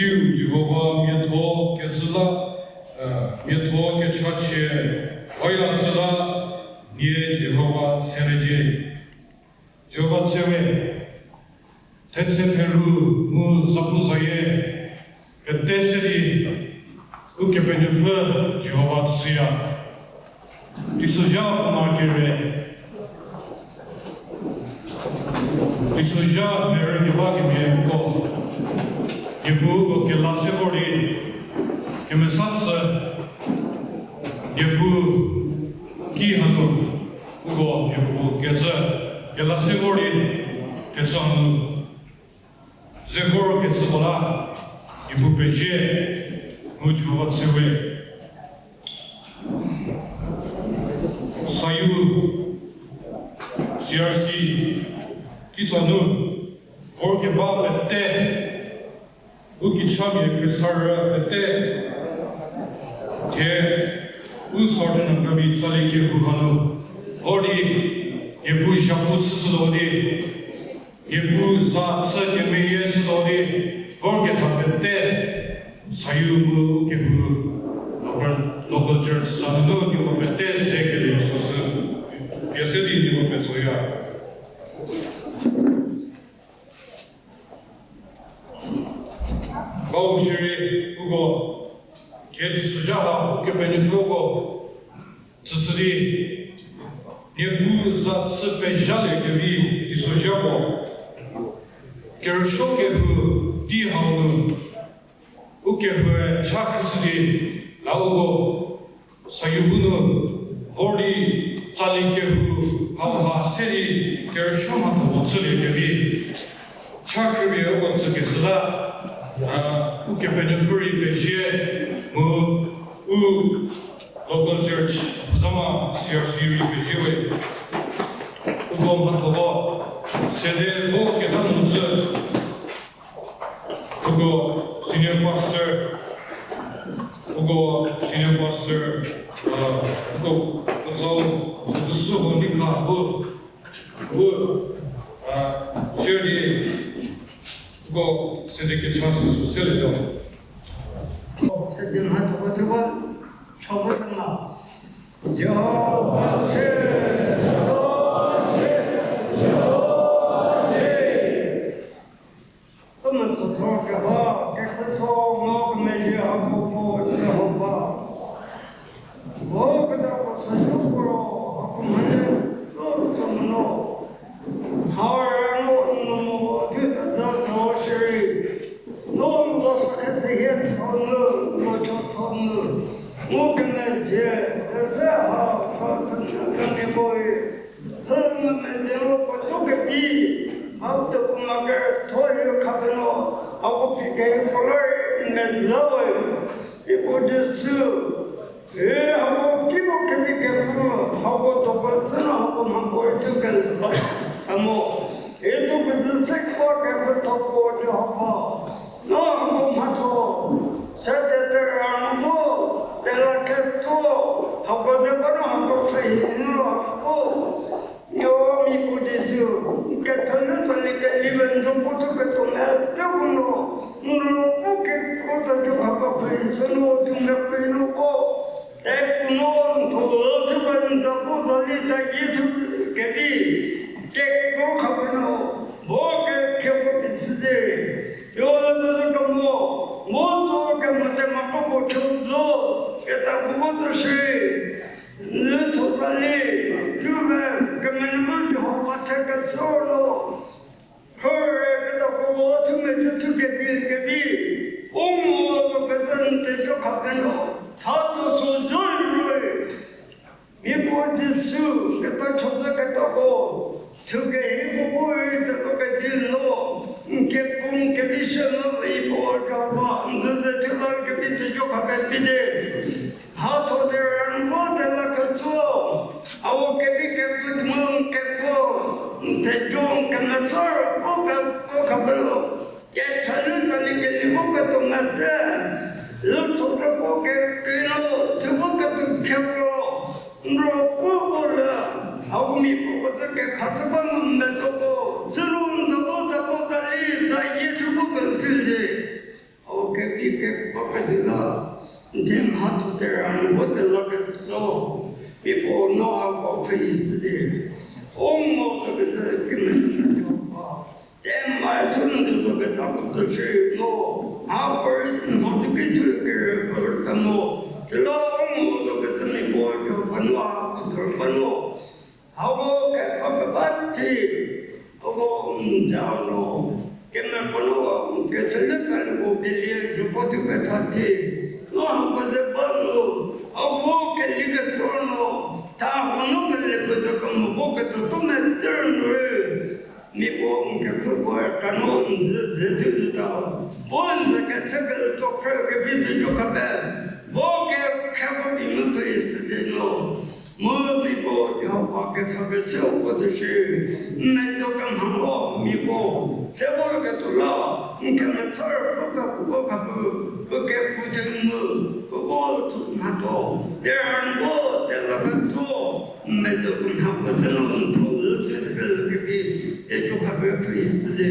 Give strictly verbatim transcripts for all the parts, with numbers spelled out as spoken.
Siu Jihova miatho kecü la, miatho kechachie, oya cü la, nie Jihova seliecie. Jihova tsewe, thetse theru mu zapuzayie, pete se di, Ukepenuopfü Jihova tsüya. Teisozha puo ma kere, teisozha merü keba kemiako, Niepuu uko kela se vor di, kemesa chü, Niepuu ki hanu, uko Niepuu kecü, kela se vor di, kecü hanu, ze vor kecüko la, Niepuu pezie, mu Jihova tsewe. Sayu, C R C, kitsa nu, vor keba pete, u kichamia khriesarie pete, thie, u Southern Angami tsali kehou hanu, vor di, Niepuu zhapu chüshütuo di, Niepuu za chü kemeyie shütuo di, vor ketha pete, Sayu mu u kehou, local, local church za nunu nieko pete ze kelie süsü, pie se di nieko petsoya. Bau shierei uko, thie teisozha ha Ukepenuopfü uko, tsüshü di, Niepuu za chü pezhalie kevi teisozha puo, kerüsuo kehou tei hau nu, u kehoue cha khrüshü di, la uko, Sayu bu nu, vor di, tsali kehou, hauha se di, kerüsuo mhatho puo chülie kevi, cha khrüpie uko tsükeshü la, a, Ukepenuopfü rei pezie, mu, u, local church, zama C R C rei pezie we. Uko mhatho vo, sede vo keta mhodzü, uko senior pastor, uko senior pastor, a, uko, uko, uko süho ni kha bu, bu, a, share di, uko sede kecha süsü selietuo. Sede mhatho vo, choko kema. Jihova se, Jihova se, Jihova se. Kemetsotho keba, kekhrütho mu kemezhie hako puo Jihova. Mo kedako sazhoko ro, hako mhale, zo zo meno. Mha rüno n nu mo, thie keza zo shierei. No n zo sa keze hie tho nu, n zo cho tho nu. Mu kemezhie, keze ha, tho tho nu kemiako rei. Hü ngumezhie ro puo tuo kevi, hau tuo puo ma kerütho hie khapie no, hako phi kehie puo la rei n mezhie we, i puo di sü. E hako kipuo kevi kepu, hako tuo puo chü no hako mhapuorei thu keba, kemo. I tuo kezü se keba kezü tho puo Jihova. No hako mhatho, sede terhü nu bu, tela ketso, hako ze ba no hako pfhü hi nu ro hako. Nio mi puo di sü, n ketho nu tsali kelie n zo puo thuo ketuo mete puo no, n ro pu kekuo tsa jo hako pfhü hi sü no, thuo mepfü nu ko. Te puo no n thuo thuo ba n za pu za li za yi thuo kevi, kekuo khapie no, vo kekheko pie chü di. Yo le bu zü kemo, mo tso kemo te ma ko puo chü zo, keta puo ko tuo shi. N tso tsali, tuo ve, kemenu bu Jihova the ketsor no. Khore keta puo thuo mecü thuo kevi kevi, u mo zo kecü n tejo khapie no, tha tuo tso zo rei. Miapuo di sü, keta chopfü ketako, thuo kehie puo bu rei teko kedi lo, n kekuo n kevi shü no i puo Jihova, n züze thuo la kevi tejo khapie pie di. Hatho te rüno tela ketso, a u kevi kekuo mu n kekuo, n tejo n kemetsor puo kekuo khapie lo, ketho nu tsali kelie puo ketuo mete, lütho te puo kekreilo, thuo puo ketuo kheko, n ro puo puo le, hau miapuo puo te kekha chü ba nu medo ko, zü nu n za bu za puo za li za yi thuo puo ketsü di. Kevi kekuo kedi la, n thie mhatho terhü nu vo tela ketso, mia puo no hako phi sidi. O ngo zo kecü kemezhie Jihova. Tema thu n zo keta ko zo shi no, ha pori mhatho ki thu kerü pori ta mo. Süla o ngo zo kecü mia puo Jihova no hako phi sidi. Hako kepfhü keba thi, hako n zau no, kemepfü no, kechüle kaliko kelie zhüko thu ketha thi, no hako ze ba no, hako kelie kechü no, tha hako no kelie pete kemo ko keto to meter nu rei, mia puo n kepfhüko kra no n ze ze thu ta, puo n ze kechü kelie to khrü kevi te jo kape, puo ke khako bi mu phi sidi no. Mu mia puo Jihova kepfhü kechü uko tuo shi, n medo kemha mo mia puo, se vor ketuo la, n kemetsor puo ka puo ka bu, puo kepu te nu, puo bo tu mha do, terhü n bo tela ketso, n medo kemha puo te no n tho lü tsü sü kevi, te jo ka be phi sidi,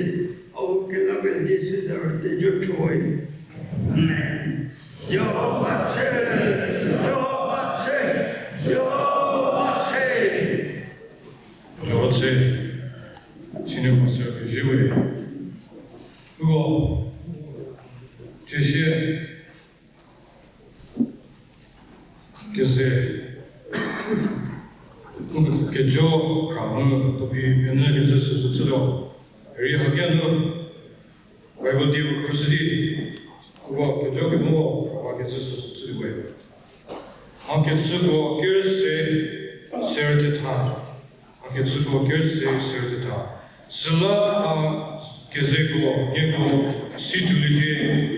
au kela ke di sü de te jo choi. Amen. Jihova tse, Jihova tse, Jihova tse. Jihova tse, Senior Pastor Keziwe. Uko, tiesie, keze, kejo, kra mu, topi, pene, keze, süsü, tsüdo. Eri hakia nu, Bible die puo krüsü di, uko kejo kemo, kra keze, süsü, tsüdo we. Hakecüko kerse serüthetha. Hakecüko kerse serüthetha. Süla a kezeko nieko si tuoliecie.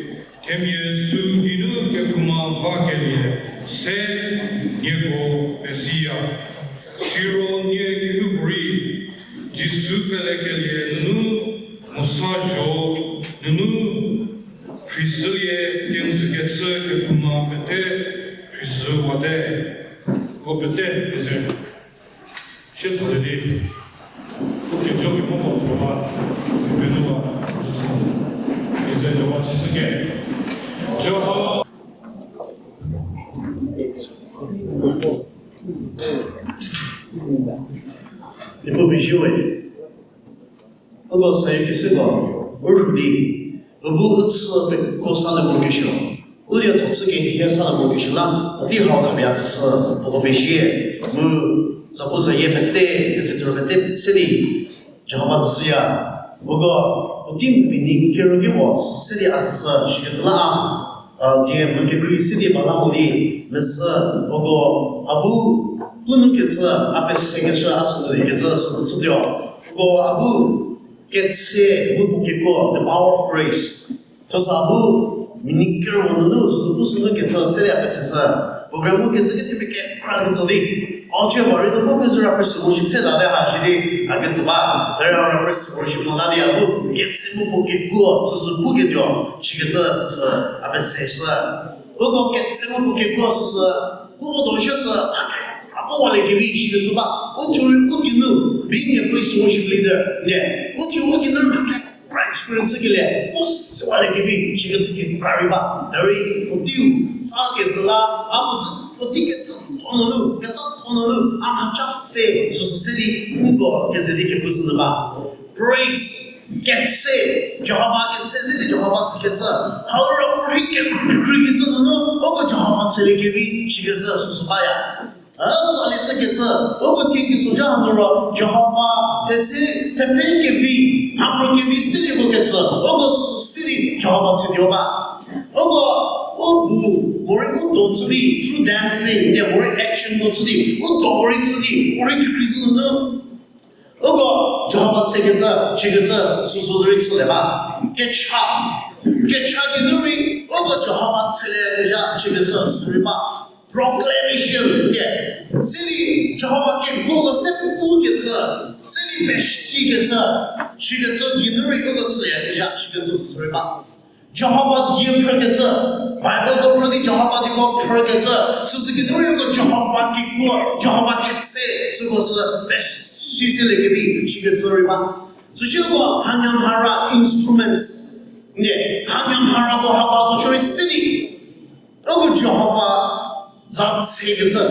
Themia süu geinu kephouma vakelie se nieko pesiya. Siro nie kehoupuorei Jisu pelekelie nunu Mosa zho nunu rheisülie kenjü kecü kephouma pete rheisüwate. Uko pete keze sie thale di, uko kejo kemoko Jihova, kepenuwa, Jisu, keze Jihova chüshüke. Jihova. Niepuu pezie we. Uko sayu kesüko, u rhu di, u bu u chü peko sa le mo kesuo, u lietho chü kehie sa le mo kesuo la, u tei hau khapie a tsüshü, uko pezie, mu zapuzayie pete, kecütoro pete se di, Jihova tsüshüya, uko, u tei mia ni kerü ki mo, se di a tsüshü, shikecü la a, a, die mu kekrei se di ba la mo di, mezhü, uko, a bu, punu kecü, a pesekeshü, a sü di kecü, süsü chütuo, uko, a bu, ketse mu puo kekuo, the power of grace. Süsü a bu, mia ni kerü nunu, süsü pu sünu kecü, se di a peseshü. Program mu kecü kethemia kekra kecü di. Acie ba rei no ko kezü ra praise worship se ta de ha shi di, a kecü ba. Derei a ra praise worship no ta di a bu, ketse mu puo kekuo, süsü puketuo, shikecü, süsü, a peseshü. Uko ketse mu puo kekuo, süsü, pu mo do shie sü, a ke, a bu wa le kevi, shikecü ba. U thuo rei u geinu, being a praise worship leader, ne, u thuo u geinu, a ke, pra experience kelie, u süwa le kevi, shikecü kekra rei ba. Derei, u teiu, sa kecü la, a bu tsü, u tei kecü, tonunu, kecü tonunu, a mhacha se, süsü se di, uko keze di kepu sünu ba. Praise, ketse, Jihova ketse, se di Jihova tsükecü. Hau ro u rei kekrei kecü nunu, uko Jihova tsülie kevi, shikecü süsü baya. A tsali tsükecü, uko kiki soja hanu ro, Jihova, tetse, tepfhe kevi, mhapro kevi se di uko kecü, uko süsü se di Jihova tsütuo ba. Uko, u bu, morei u do chü di, through dancing, di morei action mo chü di, u do morei chü di, morei kekrei zü nunu. Uko Jihova tsükecü, shikecü, süsü rei chülie ba. Kecha. Kecha geinu rei, uko Jihova tsülie kezha, shikecü, süsü rei ba. Proclamation, ke. Se di Jihova kekuoko se pukecü, se di peshikecü, shikecü geinu rei uko tsülie kezha, shikecü, süsü rei ba. Jihova die phrükecü, Bible ko phrü di Jihova dieko phrükecü, süsü geinu rei uko Jihova kekuo, Jihova ketse, süko sü peshi selie kevi, shikecü rei ba. Süsie uko hanyamhara instruments. Ne, hanya mharako hako zo shierei sidi. Uko Jihova za tsekecü,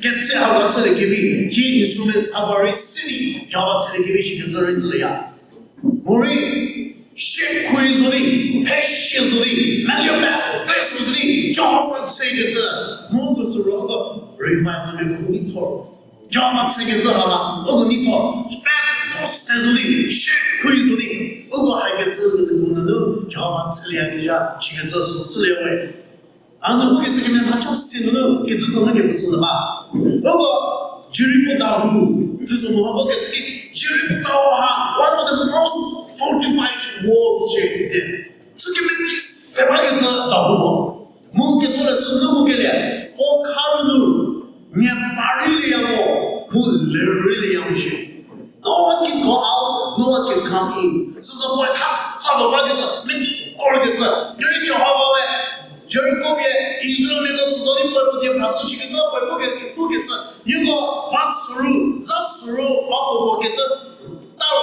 ketse hako chüliekevi, ki instruments hako rei sidi, Jihova chüliekevi shikecü rei chülieya. Morei, shie khui zo di, phe shie zo di, melie pe, pe so zo di, Jihova tsekecü, mu uko süro uko revival mia ko ni thor. Jihova tsekecü ha la, uko ni thor, pe post zo di, shie khui zo di, uko hakecü uko nunu, Jihova chülieyakezha, shikecü sü chülie we. A nu pukecü kemia mhacha si nunu kecü tho nu kepesü nu ba. Uko Jeriko dahou, tsüsü mu hako kecü ki, Jeriko dahou ha, one of the most fortified walls shie. Tsü kemeti se bakecü dahou mo. Mu ketholeshü nu mu kelie, puo kharu nu, mia pariliya mo, mu lerilieya mo shie. No one can go out, no one can come in. Süsü puoe kha, tsa ba bakecü, meti korkecü. Derei Jihova we, Jeriko pie, Israelmiako tsütuo di puoe puo die prasü shikecü, puoe puke, pukecü. Nieko, va süru, za süru, va puo puo kecü. Tau,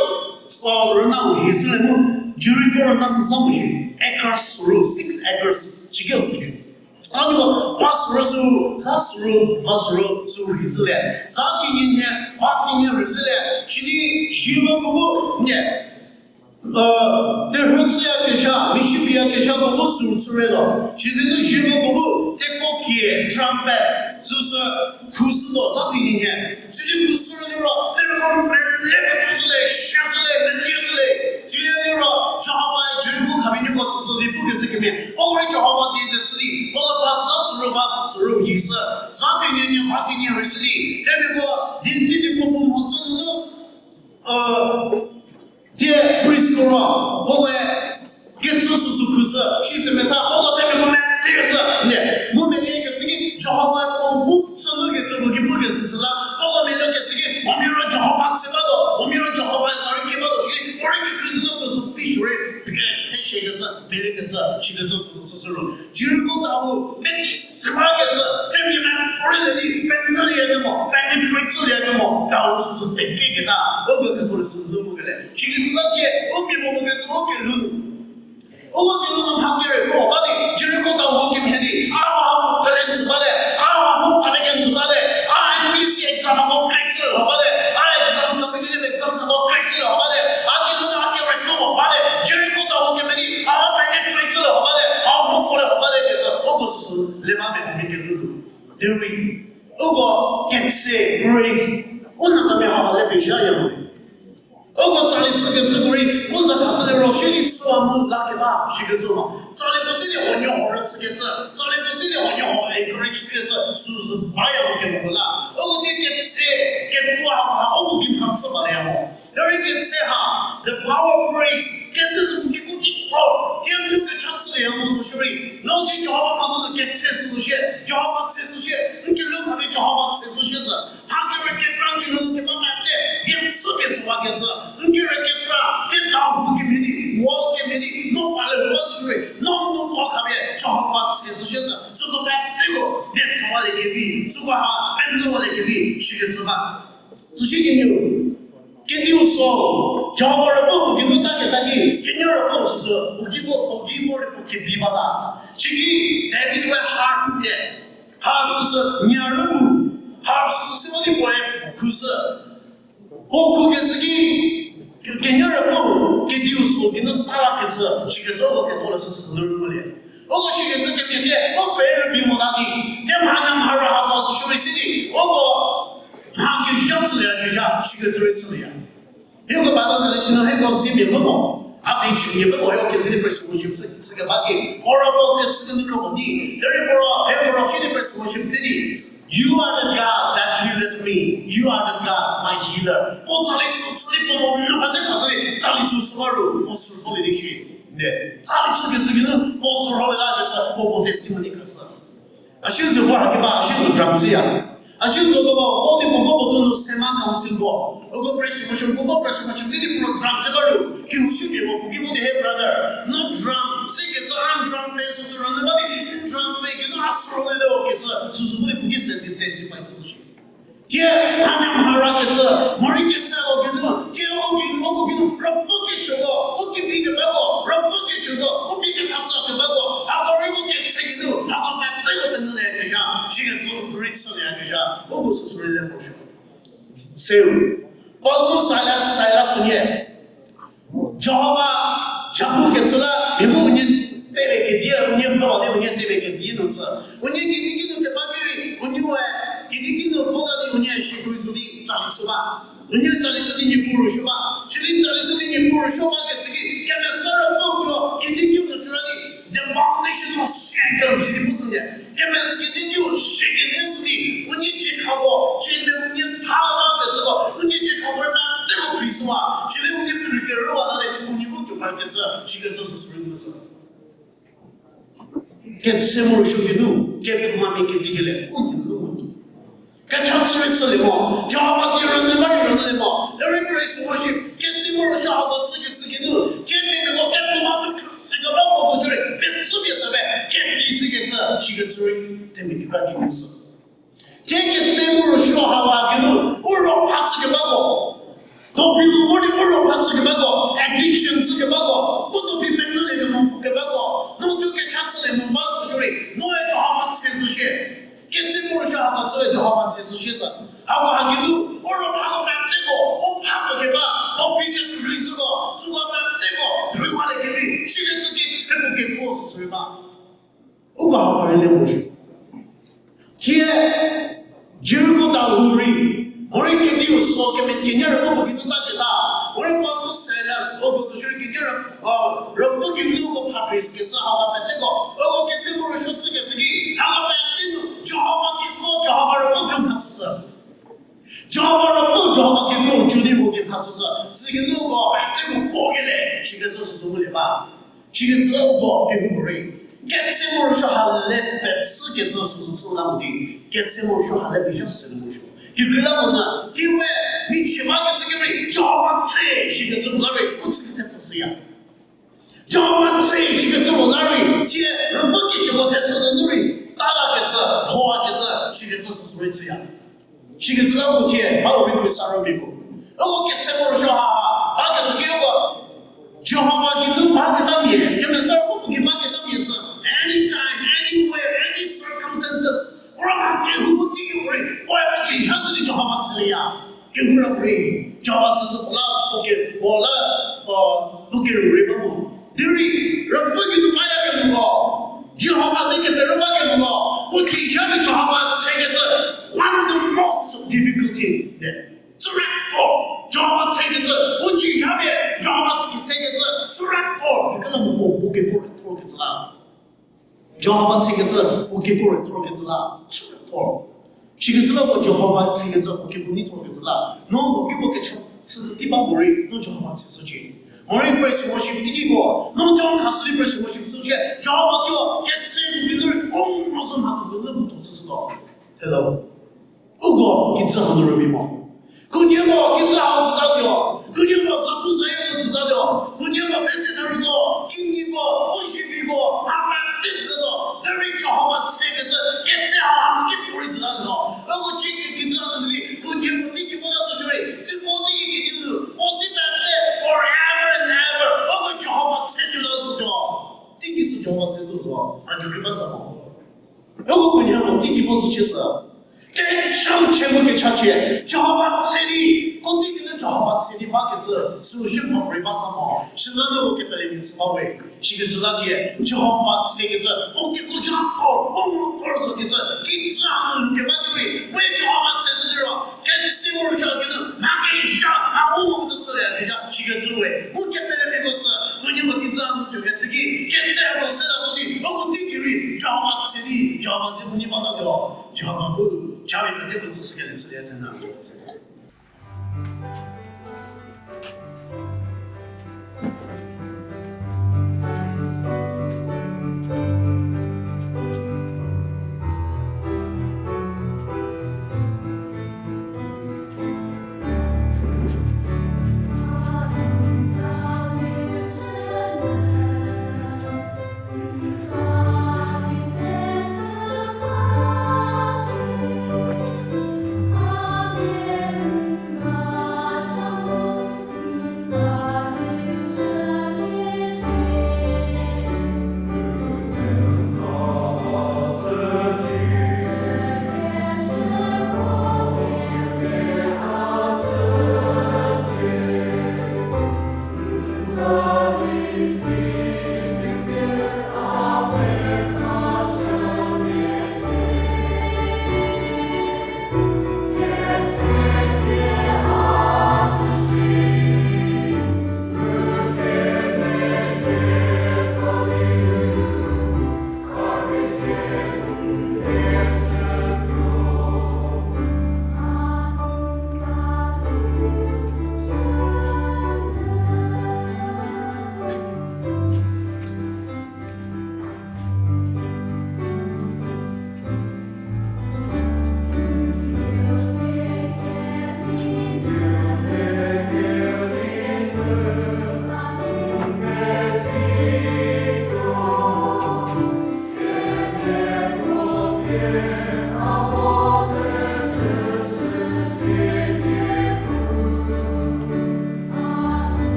o, rüna u hi süle mu, Jeriko rüna süsa mu shie. Acres süru, six acres, shikecü shie. A nieko, va süru sü, za süru, va süru sü rhizhülie. Za kenie nhie, va kenie rhizhülie. Sidi, zhie mu puo bu, nie. Terhü chüyakezha, mishipieyakezha puo bu sü chüre lo. Sidi nu zhie mu puo bu, teko kie, trumpet, süsü, khushütuo, za kenie nhie. Sidi khushü liro, terhü mele petuo shüle, shie shüle, melie shüle. Silie liro, Jihova Jeriko khapinuoko tsüshü di pukecü kemia. Puo rei Jihova die ze chü di, puo la va za süru va süru hishü. Za kenie nhie, va kenie rhishü di. Themiako, di, di, di, puo bu mhodzü nunu, die priestko ro, puoe, kecü süsü khushü, sisü metha, puo la themiako melieshü, nie, mu meliekecü ki, Jihova puo bu chü nu kecü puo ki pukecü süla, puo la meliekecü ki, huomia ro Jihova tse batuo, huomia ro Jihova za rei ki batuo shi, puo rei kekreizü nu keshü phi shürei, phe, phe shiekecü, meliekecü, shikecü süsü süsü ro. Jeriko dahou, meti se bakecü, themia me puo rei le di, penetrate chüliekemo, penetrate chüliekemo, dahou süsü pekeketa, uko ketholeshü nu mu kele. Shikecü la tie, u mia puo kecü u kelhou nu. Uko kelhou nu mha kere ko ba di, Jeriko dahou kemhie di, a, a, talent sü bate, a, a, talent sü bate, a, M P C exam ko crack chü ho bate, a, exam, competitive exam ko crack chü ho bate, a kelhou nu a kere ko ho bate, Jeriko dahou kemhie di, a, penetrate chülie ho bate, a, mho kole ho bate kecü, uko süsü le ba me hami kelhou nu. Derei, uko ketse, grace, u Nagamia ha le pezhaya mo. Uko tsali chükecüko rei, u za khashü liro shie di chüwa mu laketa shikecü mo. Tsaliko si di huoniehuo rüchükecü, tsaliko si di huoniehuo encourage chükecü, süsü baya mo kemoko la. Uko die ketse, kekuo ha, uko ki mha chü baleya mo. Derei ketse ha, the power of grace, ketse sü kiko kiko, die mthu kecha chülieya mo zo shierei. No die Jihova mhatho nu ketse süsü shie, Jihova tse süsü shie, n kelhou khapie Jihova tse süsü shie sü. Mha kere kekra n kelhou nu keba mate, die chü pie chüwakecü. N kere kekra, die dahou kemhie di, wall kemhie di, no pale ho ba zo shierei. No n nuko khapie Jihova tse süsü shie sü. Süko peteko, die chüwaliekevi, süko ha, penyüwaliekevi, shikecü ba. Süsie kenieu, kediu so, Jihova rüpfü puo geinu taketa ki, kenieu rüpfü süsü, puo ki vo, puo ki vo rei puo kebi bata. Siki, David we harp te, harp süsü, nya rüpfü, harp süsü simo di puoe, khushü. Puo khukeshü ki, kenieu rüpfü, kediu so, geinu talakecü, shikecü uko ketholeshü sü nu rüguolie. Uko shikecü kemhie tie, u pfhe rübei mota di, tie mhanyü mharü hako zo shierei si di, uko mha kezha chülieyakezha, shikecü rei chülieya. Hieko Bible college nu hieko zimia pfü mo, a bachmia pfü mo, hieko keze di praise worship chü, chükeba ki, ora puo kechü kenu kro mo di, derei puo ro, hieko ro shi di praise worship chü di, You are the God that healeth me. You are the God, my healer. Puo tsali chü, tsali puo mo, nu ba de ka tsali, tsali chü süwa ru, puo sü puo le di shi. Ne, tsali chükeshü geinu, puo sü role lakecü, puo puo testimony khashü. A shi zü vor hakeba, a shi zü drum chüya. A shi zü ko ba, o di puo ko puo tunu sema council ko. Uko praise worship, uko praise worship, zi di puo drum se ba ru. Kehou shi pie mo, puo ki mo di, hey brother, no drum, sekecü a drum fe süsü rünyü ba di, drum fe geinu a sü role de o kecü, süsü mo di puo ki stand testify chü shi. Tie, hana mhara kecü, morei kecü o geinu, tie o Uko kinu, uko kinu, Ruopfü kishüko, u kevi kebako, Ruopfü kishüko, u pie kethachü kebako, hako rei u ketse kinu, hako peteko penyülieyakezha, sikecü rei chülieyakezha, uko süsü rei le morosuo. Seu, Paul mu Silas, Silas unie Jihova, jabu kecü la, mia bu unie tele kedie, unie pfhüwa di unie tele kedie nu chü. Unie kedi kinu keba ki rei, unie we, kedi kinu pfhüta di unie shikui zo di tsali chü ba. Unie tsali chü di Niepuu rüsuo ba. Sidi tsali chü di Niepuu rüsuo ba kecü ki, Kemesa Ruopfü thuo, kedi kinu chüra di, the foundation was shaken, sidi pu sünie. Keme-, kedi kiu shikenie sidi, unie ciekha ko, ciemi unie pha ba kecüko, unie ciekha ko rei peteko phrisüwa, sidi unie phri kerüwa ta le, unie bu tuo ba kecü, sikecü süsü rei ngushü. Ketse morosuo kinu, kephoumamia kedi kele, u nunu u tuo. Kecha chü rei chülie mo, Jihova die rünyü ba rei rünyülie mo, derei praise worship, ketse morosuo hako chükeshü kinu, thie themiako kephouma nu khüsü kebako zo shierei, pie chü pie se pe, kedi sikecü, sikecü rei, themia kekra ki ngushü. Thie ketse morosuo hawa kinu, u ro pha chü kebako. Topic ko vor di u ro pha chü kebako, addiction chü kebako, u topic penyülie kemo kebako, no thuo kecha chülie mo ba zo shierei, noe Jihova tse zo shie. Ketse morosuo hako chüe Jihova tse zo shie zo. Hako ha kinu, u ro phako peteko, u phako keba, topic kerei süko, süko peteko, phriwaliekevi, sikecü ketse mo kekuo süsü rei ba. Uko hako rei le morosuo. Thie, Jeriko dahou rei, morei kediu so keme kenie rüpfü puo kinu ta keta, morei Paul mu Silas, uko zo shierei kenie rü, a, rüpfü kinu ko pha phri keshü hako peteko, uko ketse morosuo chükeshü ki, hako pete nu Jihova kekuo, Jihova rüpfü kemha chüshü. Jihova rüpfü, Jihova kekuo, cü di uko kemha chüshü. Sikinu uko peteko kuo kele, sikecü süsü ngulie ba. Sikecü uko kehoupuorei. Ketse morosuo ha le pechü kecü süsü chü la mo di. Ketse morosuo ha le pezha sü morosuo. Kekreilamonyü, thie we, michie ba kecü ki rei, Jihova tse, sikecü puo la rei, u chü kete pfüshüya. Jihova tse, sikecü puo la rei, thie, rüpfü keshüko thechü nunu rei, ta la kecü, thoa kecü, sikecü süsü rei chüya. Sikecü la puo thie, hau rei Khrista rümiako. Uko ketse morosuo ha, ba kecü ki uko, Jihova geinu ba ketamia, Kemesa Ruopfü puo ki ba ketamia sü, anytime, anywhere, any circumstances, u ra mha kehou bu teiu rei, puoe puo ki ha sü di Jihova tsüya. Kehou ra rei, Jihova tsüshü puo la, puo ki, puo la, o, puo ki rei ba mo. Derei, rüpfü geinu baya kemoko, Jihova ze keperü ba kemoko, u ki ha di Jihova tsekecü, one of the most difficult thing. Tsüra puo, Jihova tsekecü, u ki ha pie, Jihova tsekecü, tsüra puo, kekreilamonyü puo kekuo rei thor kecü la. Jihova tsekecü, puo kekuo rei thor kecü la, tsüra puo. Sikecü la puo Jihova tsekecü, puo kekuo nei thor kecü la. No, no kekuo kecha chü di ba morei, no Jihova tseshücie. Morei praise worship teamko, no tuo khashü di praise worship shücie. Jihova tuo, ketse puo ki nu rei, o mhodzü mhatho puo nu mhatho chüshütuo. Hello. Uko kijü hanu rübei mo. Khunhie mo kijü hau tsütatuo. Khunhie mo zapu zayie nu tsütatuo. Khunhie mo tetse therüko, kinyiko, u zhiviko, hama tetsütuo. Derei Jihova tsekecü, ketse hau hanu ki puorei tsütatuo. Uko ciki kijü hanu rübei, khunhie mo teiki vo la zo shierei, teiko teiki kidi nu, o tei pete forever and ever. Uko Jihova tse tuo la zotuo. Teiki sü Jihova tse zo zo, a kekreiba sa mo. Uko khunhie mo teiki vo züchie sü. Kecha mu chie mu kechachie, Jihova tse di, ko teiki nu Jihova tse di bakecü, sü shi mha puorei ba sa mo. Süla nu uko kepelemia chü ba we. Sikecü la die, Jihova tsekecü, o kekuo zha puo, o mo puo zo kecü, kijü hanu keba di rei, we Jihova tseshü liro, ketse morosuo kinu, mha kezha, mha u mo kecü chülieyakezha, sikecü we. Mu kepelemiako sü, khunhie mo kijü hanu tuokecü ki, ketse mo se la mo di, uko teiki rei, Jihova tse di, Jihova ze u nei batatuo, Jihova bu, Jihova peteko tsüshükelie chülie thena.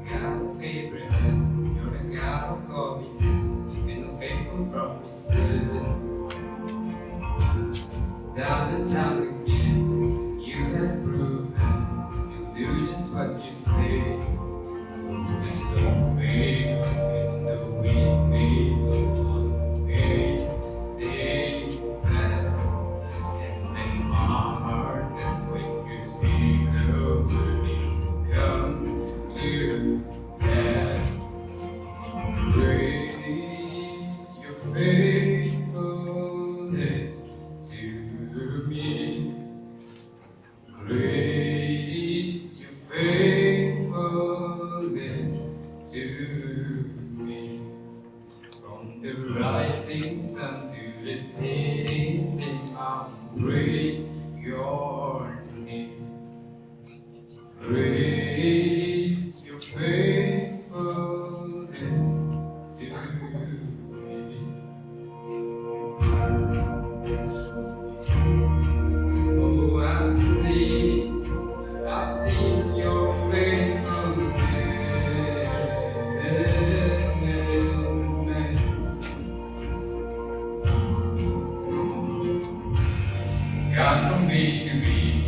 God of Abraham, you're the God of covenant and of faithful promises. Time and time again, you have proven you'll do just what you say. There's no way in the wind, we don't want to stay fast. And then my heart, and when you speak, the word will come to pass. Great is your faithfulness to me. Great is your faithfulness to me. From the rising sun to the setting sun, I'll praise your name. Great is your faithfulness to me. Oh, I've seen, I've seen your faithfulness. God promised to be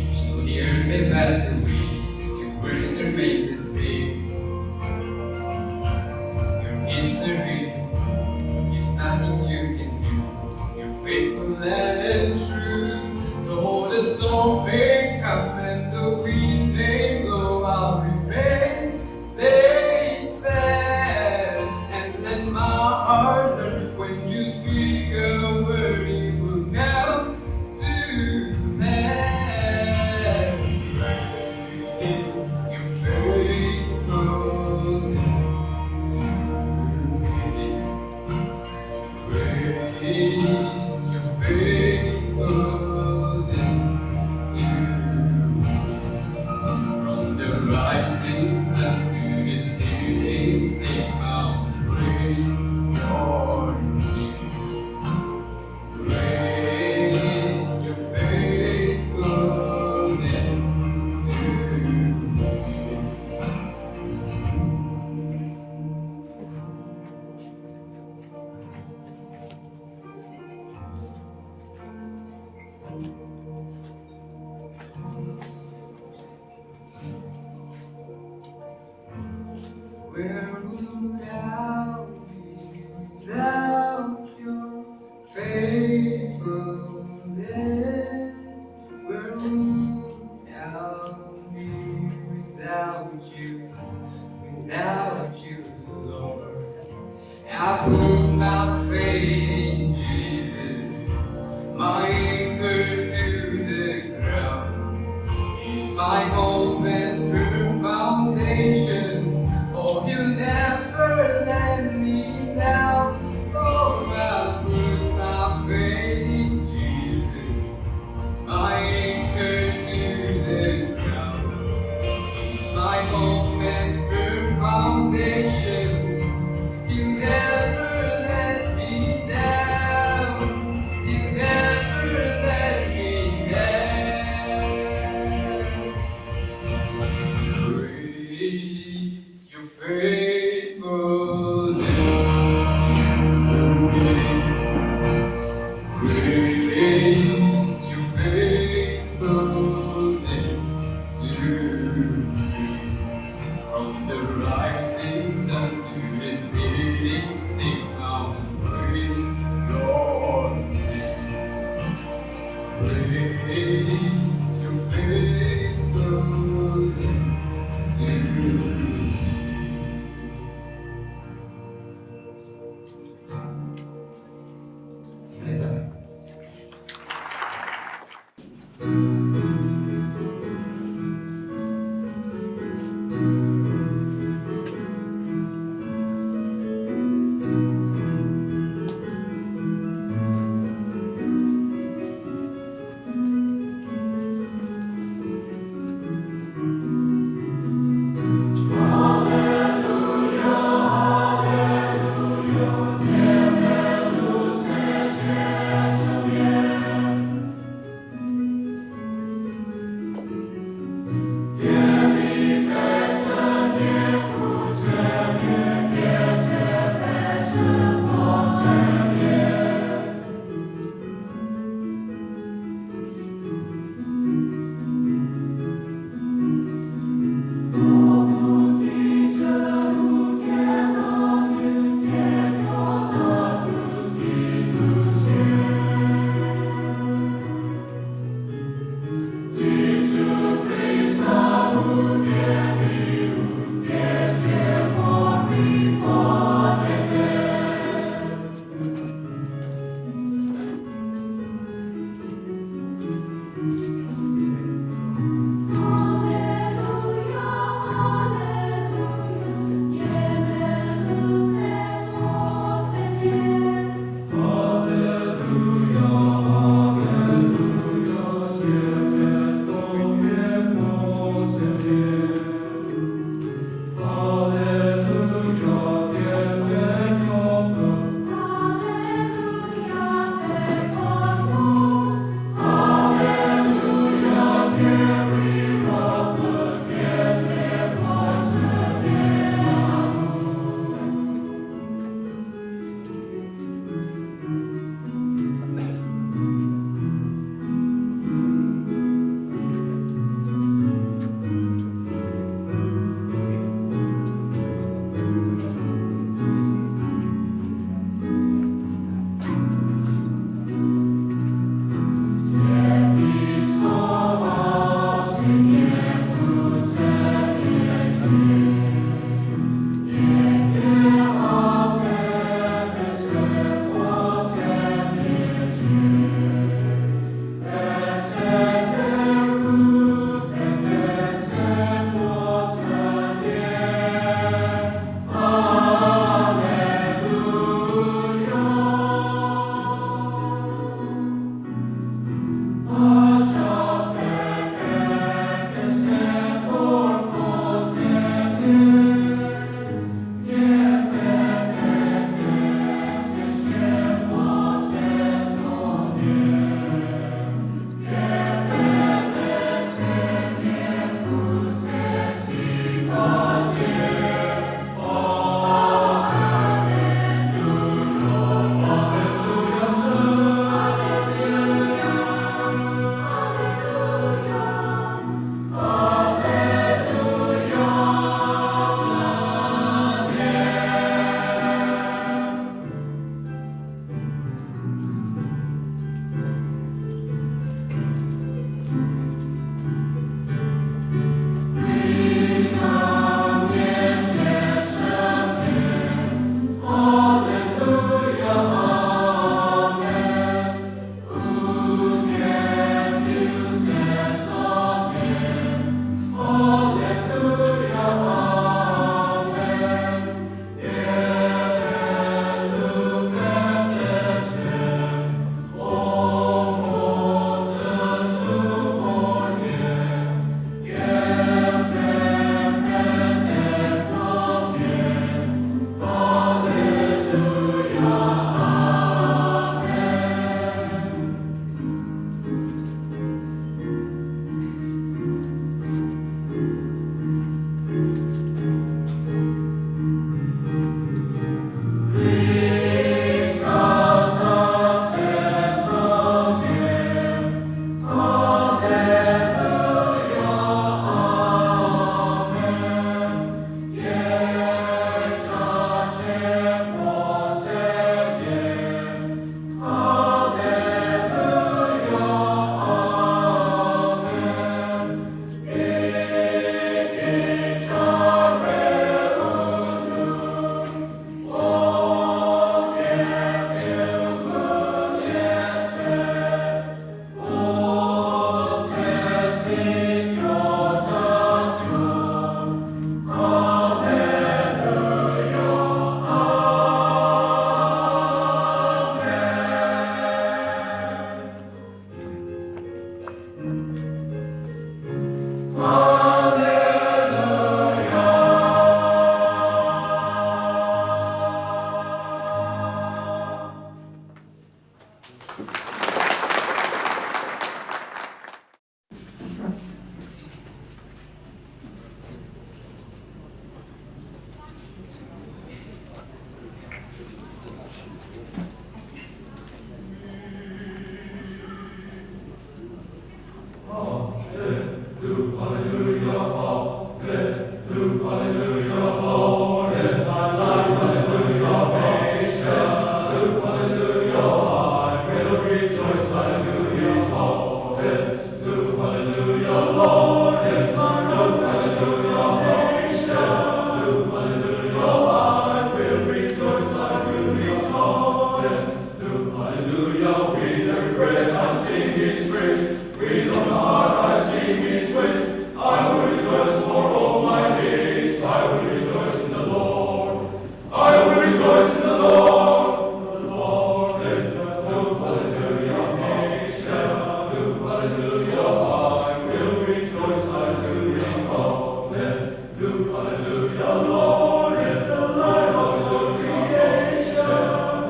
With every breath I sing his praise. With all my heart I sing his praise. I will rejoice for all my days. I will rejoice in the Lord. I will rejoice in the Lord. The Lord is the hope, hallelujah, nation, hope, hallelujah. I will rejoice, hallelujah, amen. Look, hallelujah, Lord is the light of all creation.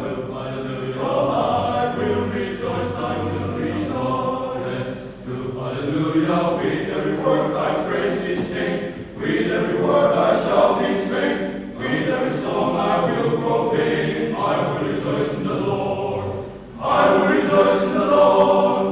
Look, hallelujah, I will rejoice, I will rejoice. Look, hallelujah, with every word I praise his name. With every word I shout his name. With every song I will proclaim. I will rejoice in the Lord. I will rejoice in the Lord.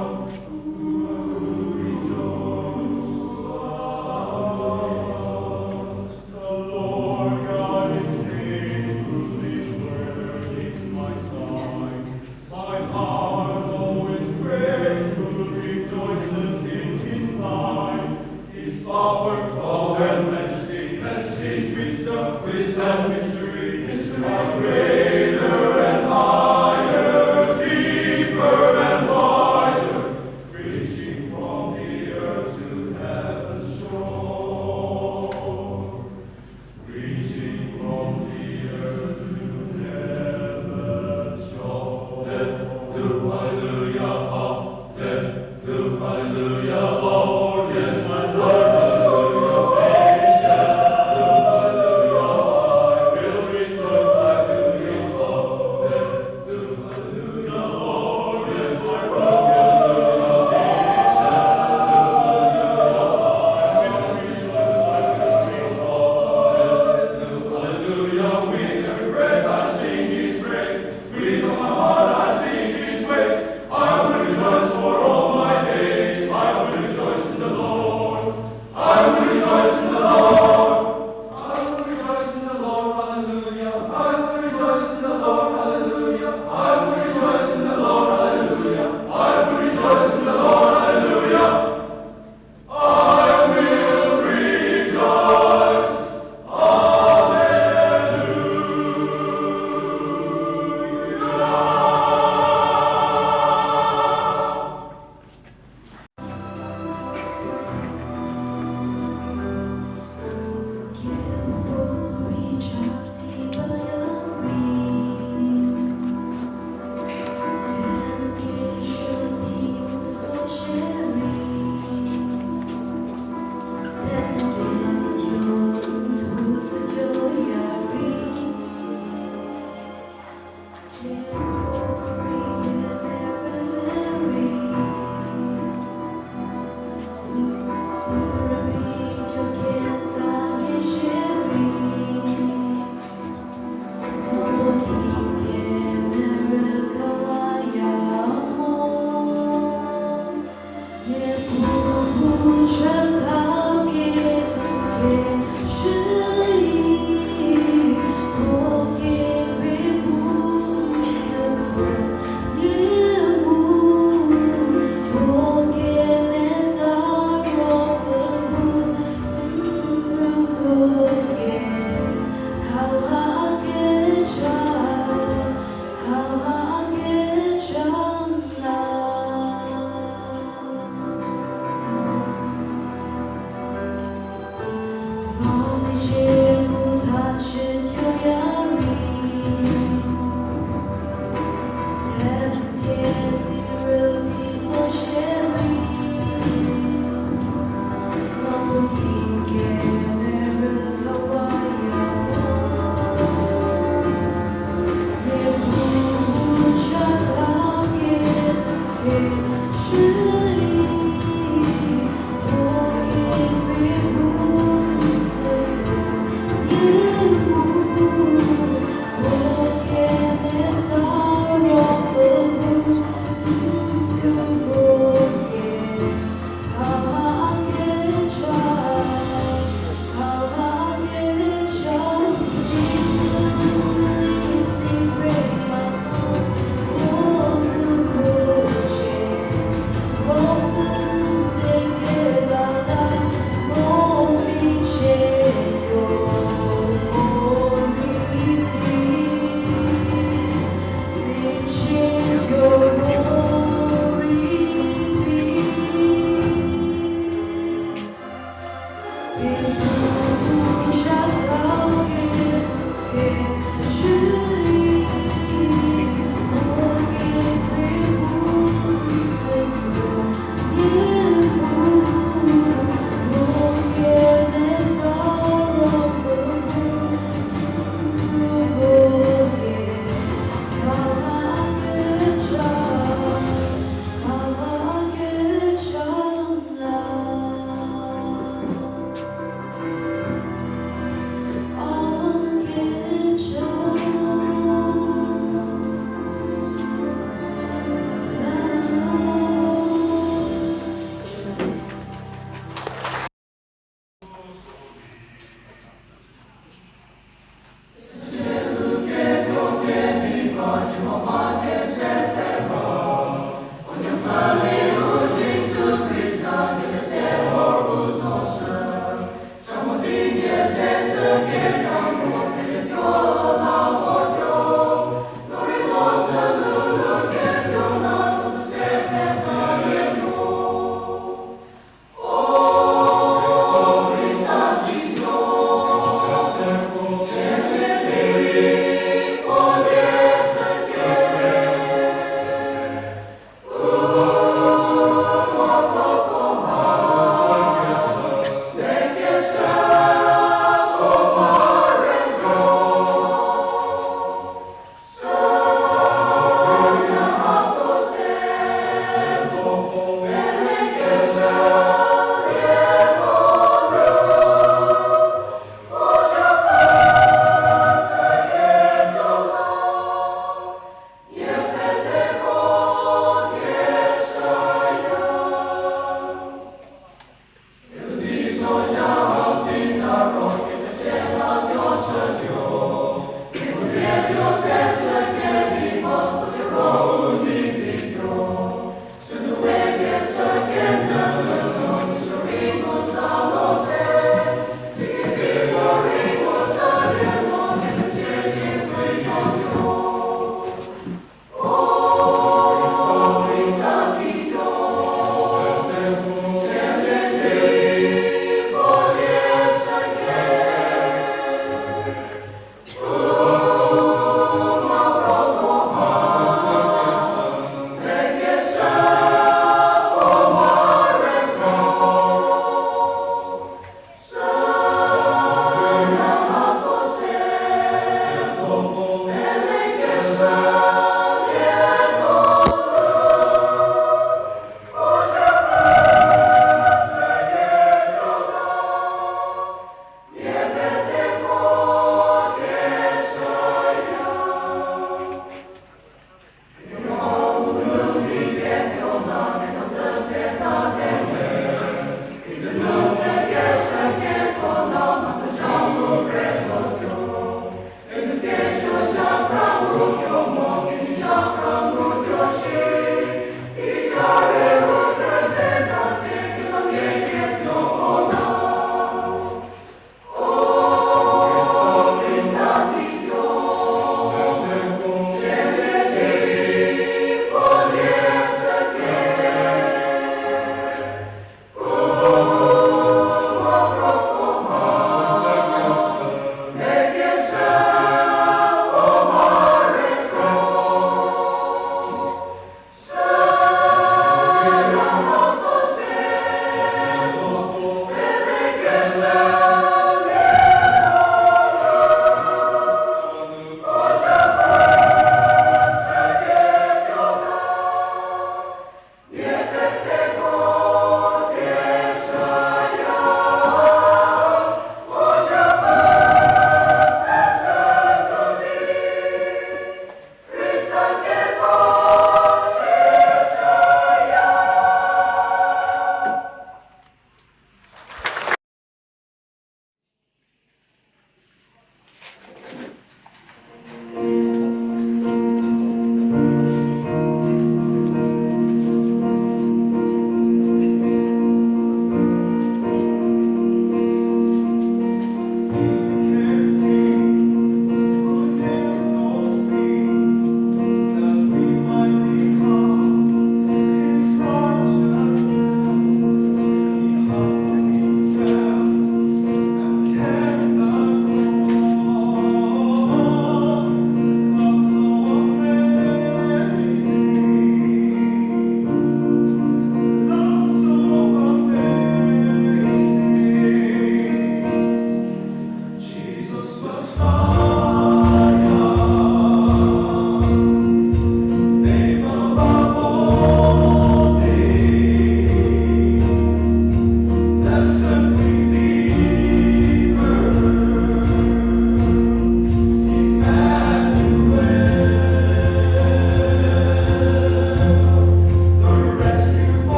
The Lord God is faithful, his word is my song. My heart always grateful rejoices in his light. His power, power and majesty, majesty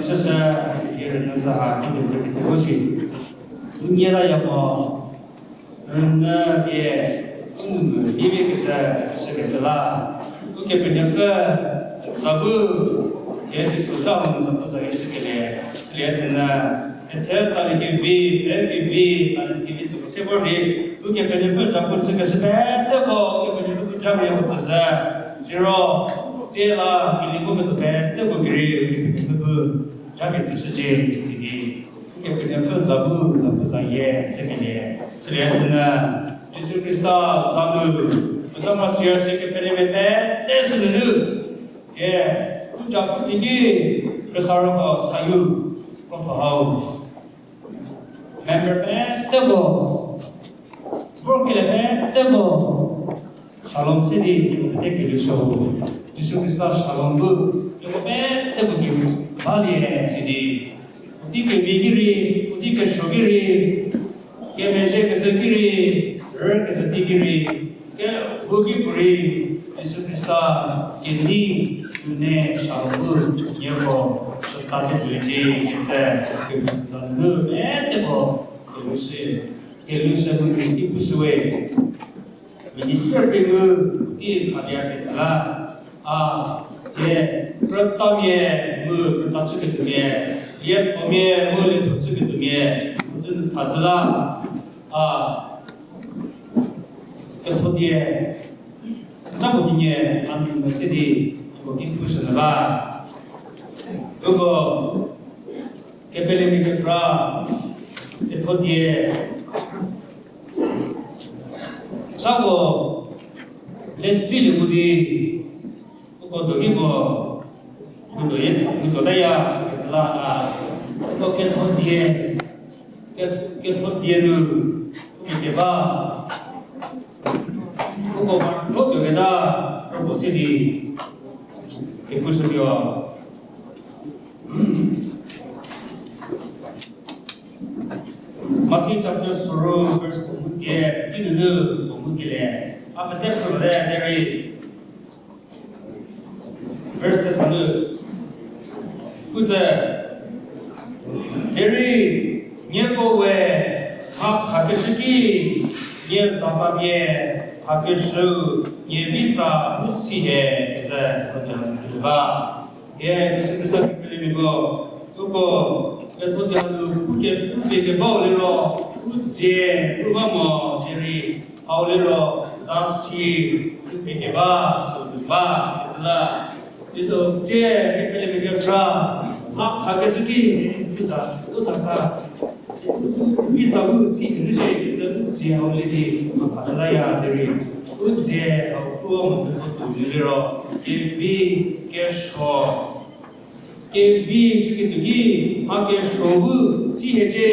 Süsü, sidi rünyü sü ha, ki pemvü kete ko shi. Unie la ya mo, rünyü pie, u nou mu, pie pie kecü, shükecü la. Ukepenuopfü, zabu, thie Jisu za hanu zabu za ye chükelie, sülie thenu, etse tsali kevi, pfhe kevi, talent kevi tsüko se vor di, Ukepenuopfü zabu chükeshü peteko, Ukepenuopfü bu jamia ko tsüshü. Siro, tsie la, kili ko ketuo peteko kerei, Ukepenuopfü bu jamia tsüshücie, sidi. Ukepenuopfü zabu, zabu za ye, chükelie, sülie thenu, Jisu Khrista za nu, puo za ma sirasi kepelemia pete shü nunu, thie, u japfü teiki, khrüsaroko sayu, krotho hau. Member peteko, vorkelie peteko, shalom se di, nieko pete kelhou sho. Jisu Khrista shalom bu, nieko peteko ki balie sidi. Puotei kevi ki rei, puotei kesuo ki rei, kemezhie kecü ki rei, rü kecü tei ki rei, kehouki puorei, Jisu Khrista kenei, nune shalom bu, nieko süta se tuoliecie kecü, kehou za nunu peteko, kelhou se, kelhou se mu ki pushüwe. Minute pengou, ki khadia kecü la, a, thie, krütamia, mu krüta chüketuomia, liethomia, mu lietho chüketuomia, mu tsü nu thazü la, a, kethodie, tapu kinyi, a nu nu se di, uko ki pushü nu ba. Uko, kepelemia kekra, kethodie, sako, le tsilie mu di, uko dohi puo, huo doye, huo dotaya, kecü la a, uko kethodie, ke-, kethodie nu, uko keba, uko va rhotuo keta, uko se di, kepushütuo. Matthew chapter suru verse puo ngu tie, ki nunu puo ngu kelie. A pete phrüte derei. Verse te thanu. Kutse. Derei, nieko we, mha khakeshü ki, nie zatsa pie, khakeshü, nie vitsa bu si he, kecü, kecü ba. Hie Jisu Khrista kepelemiako, uko, ketho dia nu, u ke, u pie kebau liro, u dzie, u ba mo, derei, hau liro, za si, u pie keba, sü nu ba, sü kecü la. Jisu tie, kepelemia kekra, ha, khakeshü ki, u za, u zatsa. Vitsa bu si henu shie kecü u dzie hau le di, mha khashü laya derei. U dzie hau pu mo ketho tuo nu liro. Kevi, kesuo. Kevi chüketuo ki, mha kesuo bu si hiecie.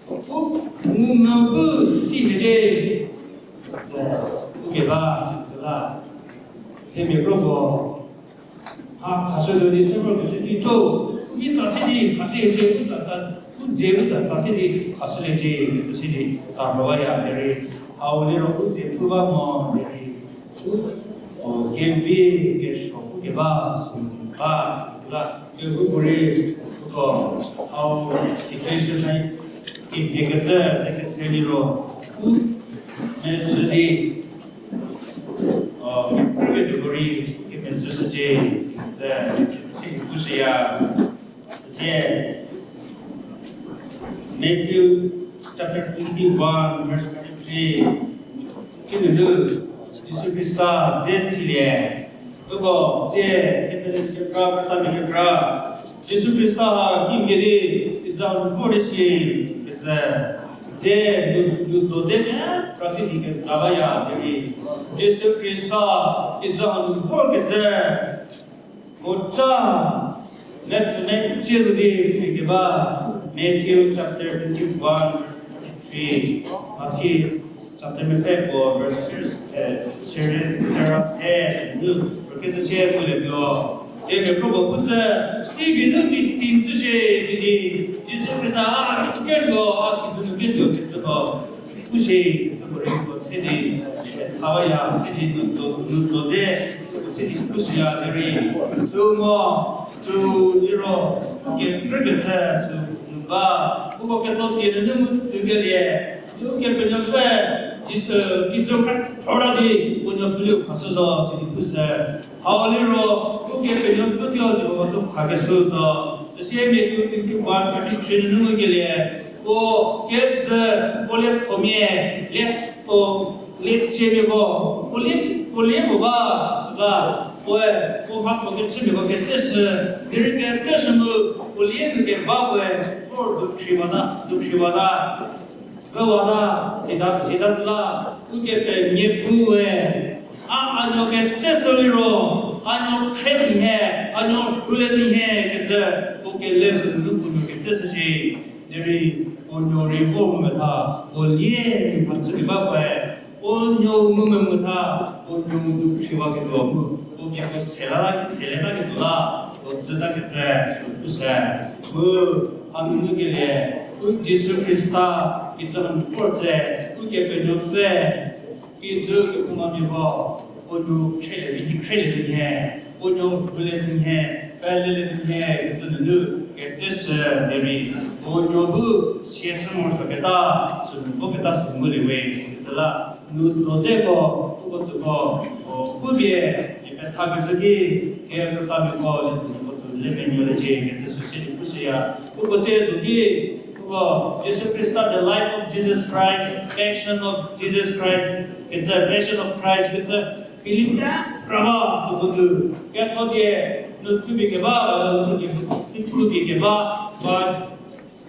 U ngumvü bu si hiecie. Kecü, u keba, kecü la. Themia kro puo. Ha, khashü nu di se vor kecü ki cho, u vitsa se di khashü hiecie, u zatsa, u dzie u zatsa se di khashüliecie, kecü se di, ta ro baya derei, hau liro u dzie pu ba mo derei, u, o, kevi, kesuo, u keba, sü ba, sü la, kehoupuorei, uko, hau situation hai, kemhie kecü, ze kese liro, u, mezhü di, o, kekrüketuoko rei kemezhüshücie, sitse, si, si, pushüya. Süsie, Matthew chapter twenty-one, verse thirty-three. Kinunu, Jisu Khrista dze silie. Uko dze, kepele kekra, kepele kekra. Jisu Khrista ha kimhie di, kijü nu vor di si, kecü. Dze, nu, nu do dze kekra si di kezha baya, derei. Jisu Khrista, kijü nu vorkecü. Moca, metsümecie zo di, kimhie keba. Matthew chapter twenty-one, verse forty-three. Matthew Chapter mepfü puo verse, eh, seri, sera se, nu, rükecü sie pulie tuo. Themia kro puo pu tsü, teigei nu meeting chü shie sidi, Jisu Khrista a ketuo, a kijü nu ketuo kecü puo, pu shie kecü puo rei puo se di, eh, thawaya, se di nu do, nu do dze, se di pu shüya derei. Sü mo, Sü liro, ukekrükecü sü nu ba, uko ketho pie nunu mu tukelie, Ukepenuopfü, Jisu, kijü kra thora di, puo nuopfü liu khashü zo, sidi pushü. Hau liro, Ukepenuopfü tuo Jihova tuo khakeshü zo. Süsie Matthew twenty-one thirty-three nunu ngukelie, puo kejü, puo liethomia, lie, puo lieciemiako, puo lie, puo lie puo ba, süla, puoe, puo mhatho kechümiako ketseshü, derei ketseshü mu, puo lie nu keba puoe, vor dukhriwata, dukhriwata. Vüwata, sita, sita süla, Ukepenuopfü we, a, a nuo ketseshü liro, a nuo khre di nhie, a nuo rhulie di nhie kecü, puo kele sü nunu puo nuo ketseshü shi. Derei, puo nuo rei vor mu metha, puo lie di mhachü keba puoe, puo nuo mu me metha, puo nuo dukhriwaketuo mu, puo vieko sela, sele laketuo la, puo tsütakecü, sü pushü. Mu, a nunu kelie, u Jisu Khrista, kijü hanu vor tse, Ukepenuopfü, kijü kephoumamia puo, puo nuo khrelie di, khrelie di nhie, puo nuo rhulie di nhie, pelelie di nhie, kecü nunu, ketseshü derei, puo nuo bu, siashü morosuoketa, sü nu voketa sü ngulie we, sikecü la, nu do dzeko, uko tsüko, o, pupie, mia pethakecü ki, thie krütamiako, liethomia puo tsü le menuoliecie, kecü sü sie di pushüya. Uko tsie do ki, uko, Jisu Khrista, The Life of Jesus Christ, Passion of Jesus Christ, kecü Passion of Christ, kecü film kekra ba, tsüko nu, ketho die, nu thupie keba, ba, nu thupie, thupie keba, ba,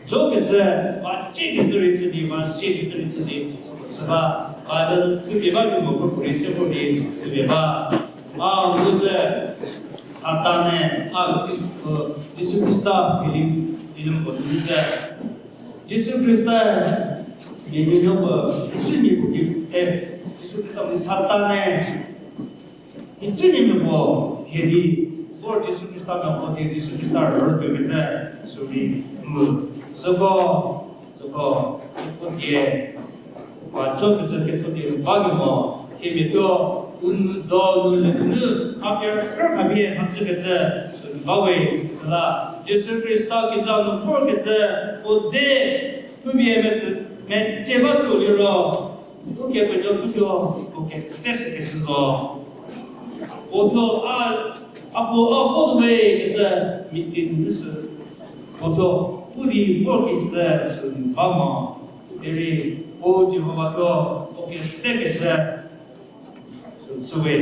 jo kecü, ba cie kecü rei chü di, ba cie kecü rei chü di, chü ba, ba, nu thupie ba, nu mo ko rei se ko di, thupie ba. A, u zü, Satan-e, a, Jisu, Jisu Khrista film, film puo nu zü. Jisu Khrista, mia nuonuoko, hicü mia puo ki, e, Jisu Khrista mu Satan-e, hicü mia puo, hie di, vor Jisu Khrista meho di Jisu Khrista rütuo kecü, sürei, mu, süko, süko, ketho die, va jo kecü ketho die nu ba kemo, themia thuo, u nu do nu le nu, a pie rü khapie mhachükecü, sü nu ba we, sikecü la, Jisu Khrista kijü hanu vorkecü, puo dze, thupie metsü, mecie ba tsü liro, Ukepenuopfü thuo, puo ketseshü keshü zo. Puo thuo a, a puo a vo tuo we kecü, mia di nu sü, puo thuo, pu di vorkecü sü nu ba mo. Derei, o Jihova thuo, puo ketsekeshü, sü, sü we.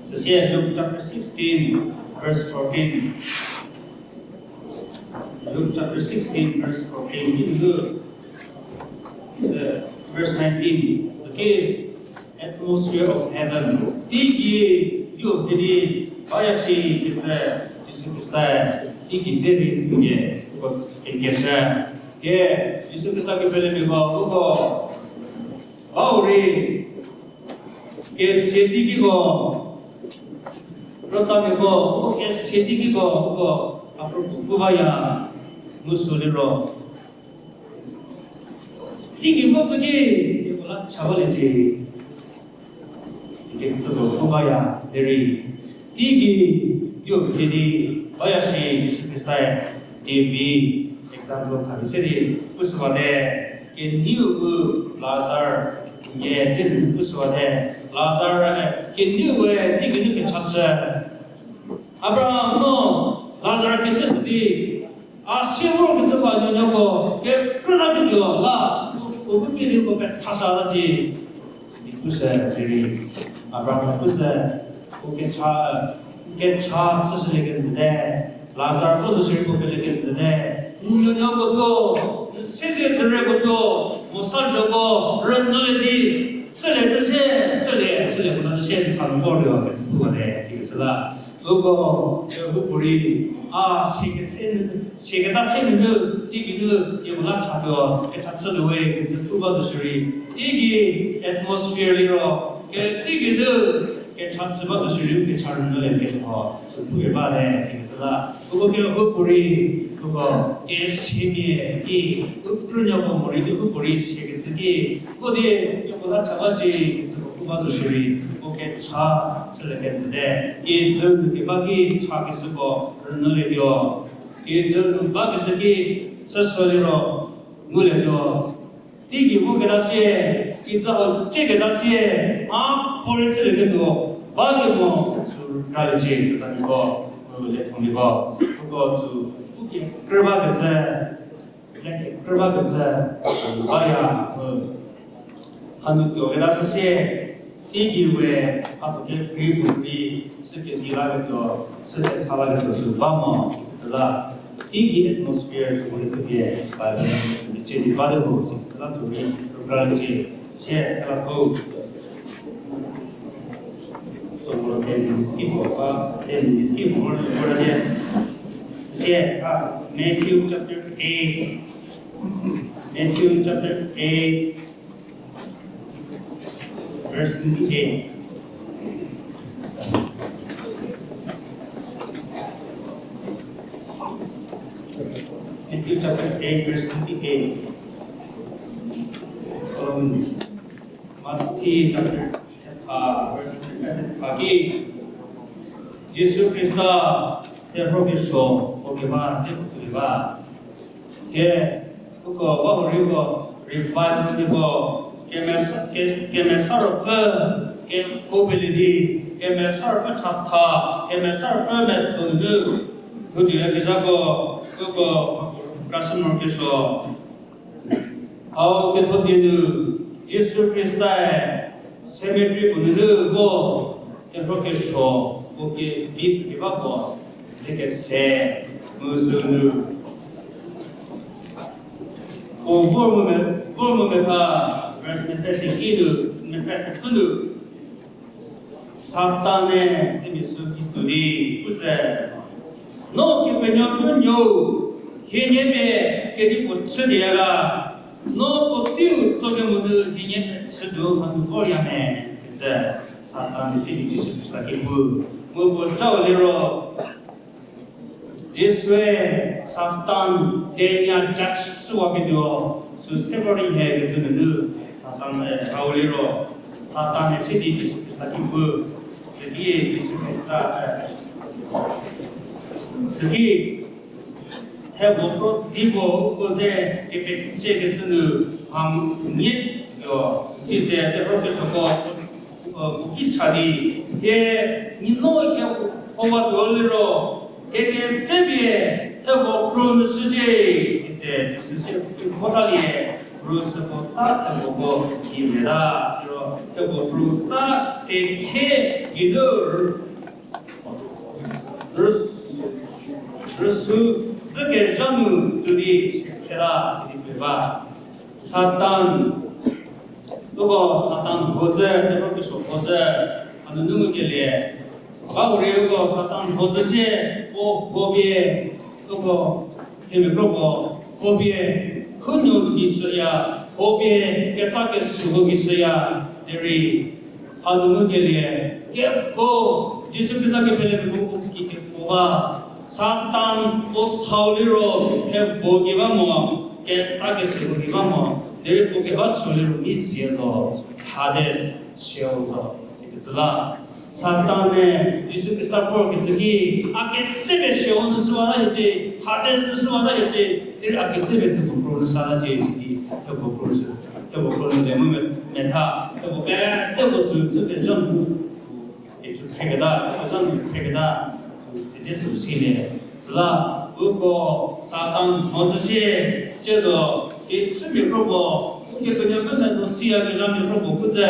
Süsie Luke chapter sixteen, verse fourteen. Luke chapter sixteen, verse fourteen. Idu, uh, verse nineteen. Süki atmosphere of heaven. Teigei dio hedi baya shi kecü Jisu Khrista teigei dze rei tuonie ko kekeshü. Thie Jisu Khrista kepelemiako uko bau rei kesia teigei ko, krütamiako uko kesia teigei ko uko a pu baya mu sü liro. Teigei vo tsüki, hieko la cha baliecie. Sikecü ko pu baya derei. Teigei dio hedi baya shi Jisu Khrista-e David example khapie se di pushüwate, kenieu bu Lazar nie dze di pushüwate, Lazar, eh, kenieu we teigei nu kecha chü. Abraham no Lazar kecü sü di, a sie vorkecü ba nuonuoko kekrüta ketuo la, u, u bu ki di uko pethasa la di, sidi pushü derei. Abraham pushü, u kecha, kecha chüshülie kenjüte, Lazar vo zo shierei puo pele kenjüte, nuonuoko thuo, n siezedzürieko thuo, mosa zhoko rünyülie di, sülie zhü sie, sülie, sülie puo la zhü sie n tha nu vortuo kecü puwate, sikecü la. Uko, kehoupuorei, a, siekese, sieketa se nunu, teigei nu, hieko la chatuo, kecha chütuo we, kecü pu ba zo shierei, teigei atmosphere liro, ke teigei nu, Kecha chü ba zo shierei kecha rünyülie ketho sü pukeba le, sikecü la. Uko kehoupuorei, uko kesemia ki, u krünuoko morei kehoupuorei sikecü ki, uko die, uko la cha ba cie, kecüko pu ba zo shierei, uko kecha chülie kenjüte. Kijü nu keba ki chakeshüko rünyülietuo. Kijü nu bakecü ki chüshü liro ngulietuo. Teigei voketa sie, kijü hau cieketa sie, a puorei chülieketuo, ba kemo sü raliecie, keta miko, u lietho miko, uko tsü, u kekrü bakecü, le kekrü bakecü, u baya, u hanu tuoketa süsie, teigei we, a tuo kekrei puorei, sü kedi laketuo, sü kesa laketuo sü ba mo, sikecü la. Teigei atmosphere tsü morei thupie, Bible tsü mecie di bate ho, sikecü la tsü rei, program cie, sie, thela tho. Tsü morei ten minutes ki puo ba, ten minutes ki puo morei puo la cie. Sie, a, Matthew chapter eight. Matthew chapter eight, verse twenty-eight. Matthew chapter eight, verse twenty-eight. Following. Matthew chapter thetha, verse twenty-eight ki, Jisu Khrista, terhuo kesuo, puo keba, tse puo tuo keba. Thie, uko ba hurei uko revival niko, kemesa, ke, kemesa ruopfü, ke, ko pele di, kemesa ruopfü chatha, kemesa ruopfü medo nunu, hutuoyakezhako, uko, Krasimor kesuo. Hau ketho die nu, Jisu Khrista-e, cemetery puo nunu vo, terhuo kesuo, puo kebi pfhü keba puo, ze kese, mu zü nu. Puo vor mu me, vor mu metha, verse mepfü teki nu, mepfü thepfü nu. Satan-e, themia sü ki tuo di, pu tse. No Kepenuopfü nuou, hienie pie kedipuo chütuoya ga, no puoteiu tsokemo nu hienie pie chütuo mhanu vorya me, itsü Satan-e sidi Jisu Khrista ki pu. Mu puo cau liro, Jisue Satan, Damian judge chüwaketuo, sü se vor di hie kecü nunu, Satan-e hau liro, Satan-e sidi Jisu Khrista ki pu, süki Jisu Khrista, e, süki thevo kro dipuo uko ze kepecie kecü nu, mha nie tsütuo, sitse terhuo kesuoko, u, u ki cha di, hie, nie no hie howatuo liro, hie ketsepie, thevo kro nu shücie, sitse, Jisu sie u ki votalie, ru süko ta thevoko ki meta, siro, thevo kro ta, tsekhe, geinu, rüs-, rüsu, dzükezha nu, tsü di, kheta, idi tuo ba. Satan, uko Satan huo zhü, terhuo kesuo huo zhü, hanu nu ngukelie. Ba hurei uko Satan huo zhü sie, puo huo pie, uko themia kropuo, huo pie, khunuo nu ki shüya, huo pie, ketsa kesuoko ki shüya, derei, hanu ngukelie, keko, Jisu Khrista kepelemiako u ki keko ba, Satan puo thau liro, thevo ki ba mo, ketsa kesuoko ki ba mo, derei puo keba chü liro mi zie zo, Hades, Sheol zo, sikecü la. Satan-e Jisu Khrista vor kecü ki, a ketsepie Sheol nu shüwata hiecie, Hades nu shüwata hiecie, derei a ketsepie thevo kro nu shüwata cie sidi, thevo kro sü, thevo kro nu le mu me-, metha, thevo pete ko tsü, tsü kezha nu, e tsü phreketa, tsü kezha nu phreketa, tsü thedze tsü silie. Süla, uko Satan mhodzü sie, ciedo, kechümia kropuo, Ukepenuopfü medo siyakezhamia kropuo pu tse.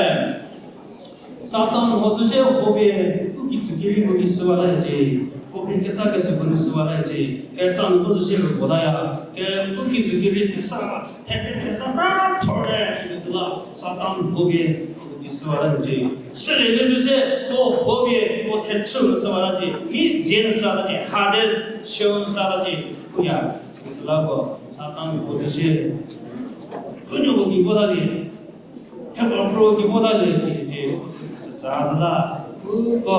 Satan mhodzü sie huo pie, u kitsü kereiko ki shüwata hiecie, huo pie ketsa kesuoko nu shüwata hiecie, ketsa nu vo zhü sie rüvotaya, ke u kitsü kerei thesa, thepie thesa pra thorte, sikecü la, Satan huo pie, tsüko ki shüwata hiecie. Chülie kezhü sie, puo huo pie, puo thechü nu shüwata cie, mi zie nu shüwata cie, Hades, Sheol nu shüwata cie, puya, sikecü la ko, Satan mhodzü sie, khunuoko ki votalie. Thevo kro ki votalie cie, cie, süsa süla, Uko,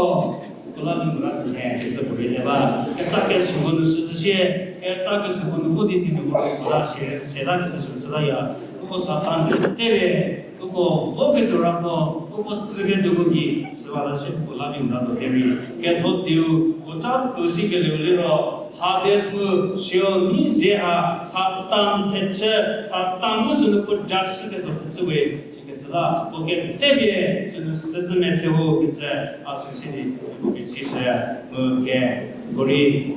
uko la nu mora ne kecü puorei le ba. Ketsa kesüko nu süzü sie, ketsa kesüko nu vo di themiako la se, seta kecü sü chütaya. Uko Satan ketsepie, uko voketuo rako, uko tsüketuoko gei, süba la sie uko la nu mora tuo derei. Ketho dieu, uko cha tuo sikelieu liro, Hades mu Sheol mia ze ha Satan thechü, Satan bu sünu puo judge shüketuo thechü we, sikecü la, uko ketsepie, sünu sütsü mese ho kecü, a sü se di, uko pesi shü, mu ke, uko rei,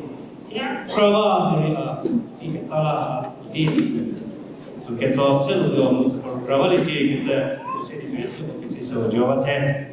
ya, kra ba, derei a, di ketsa la, di, sü ketso se latuo, mu sü kra baliecie kecü, sü se di me, uko pesi shü, Jihova tshe.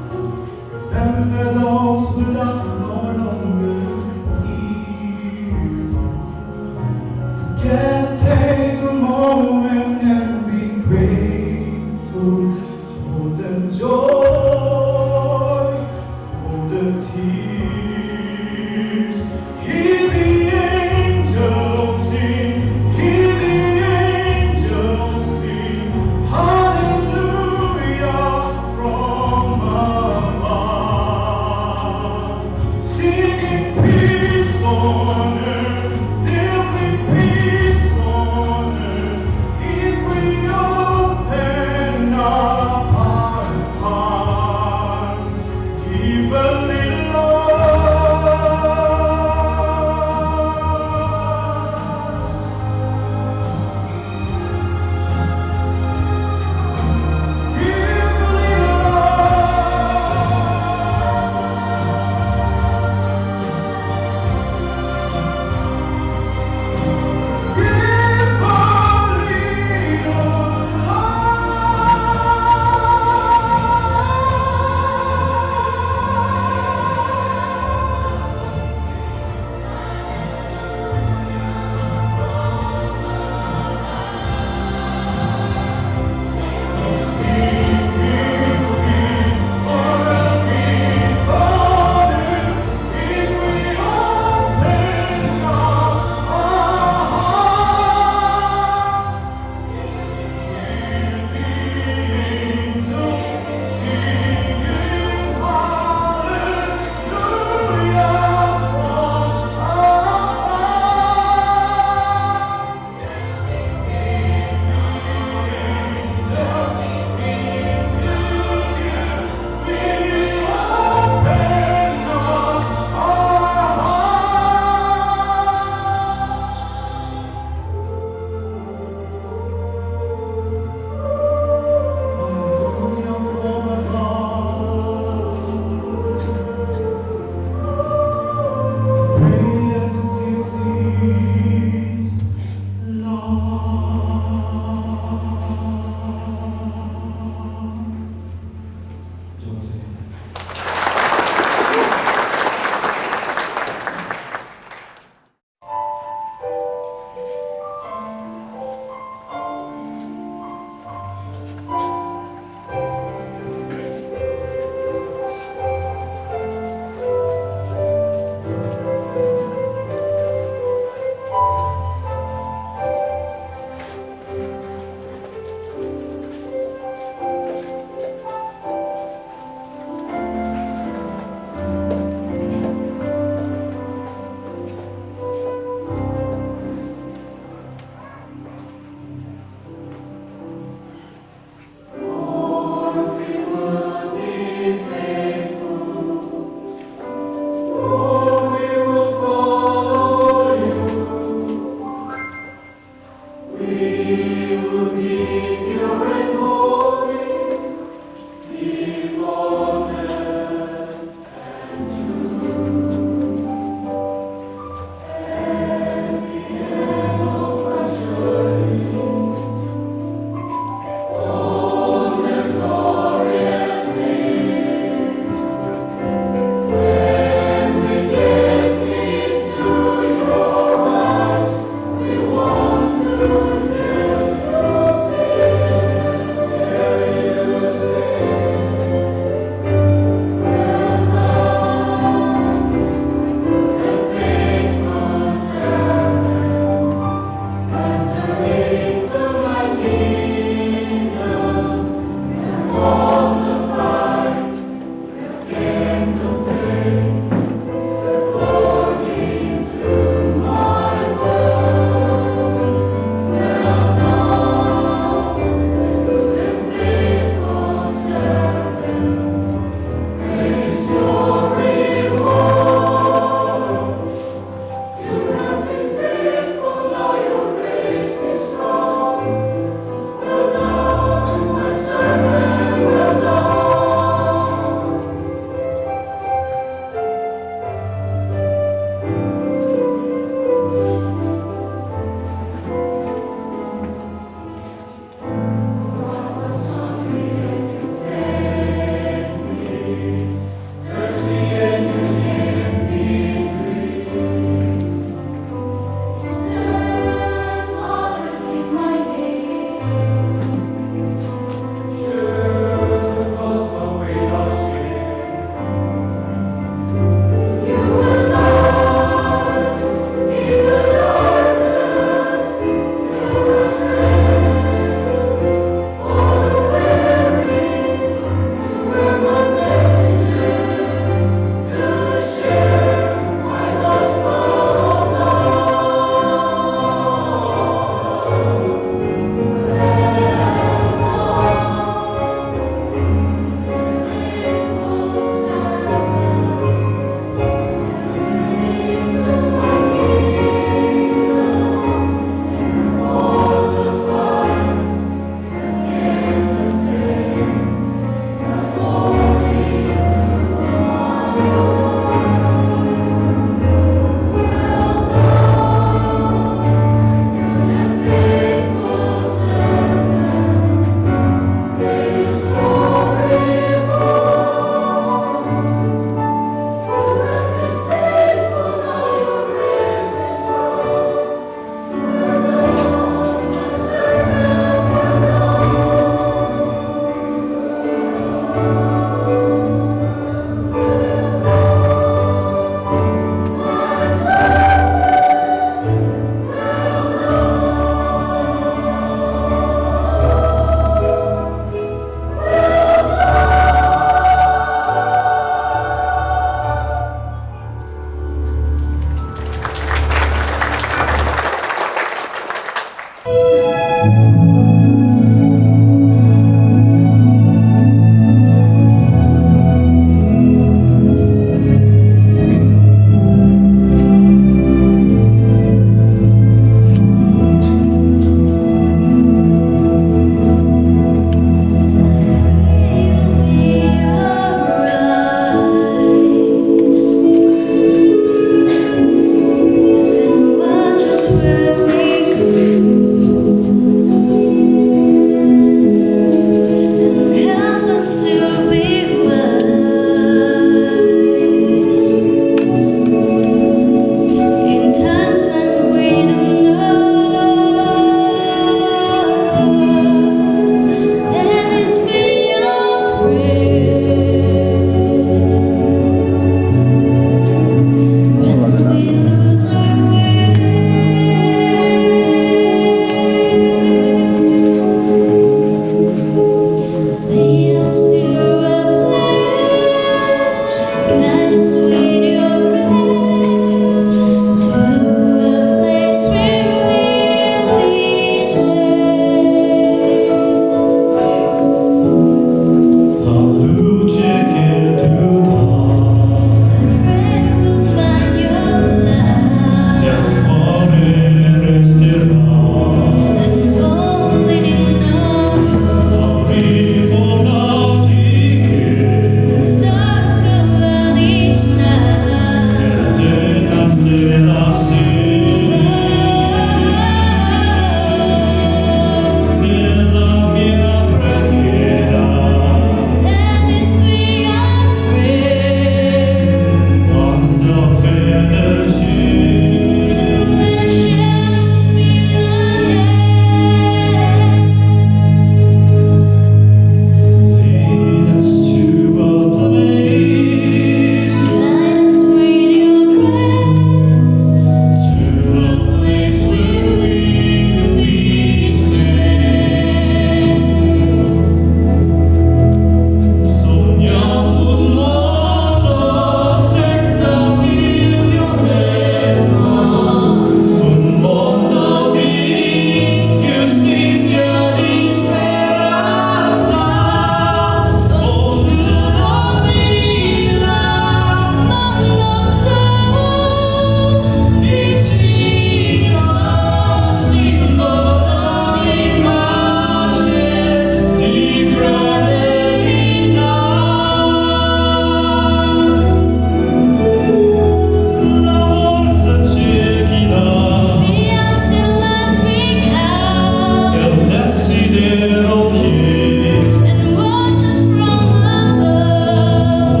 And watch us from above.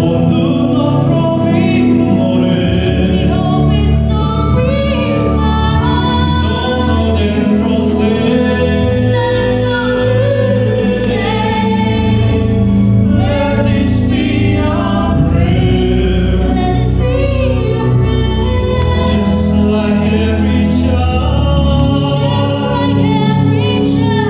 We hope it's all we find. Let us all do the same. Let this be our prayer. Let this be our prayer. Just like every child. Just like every child.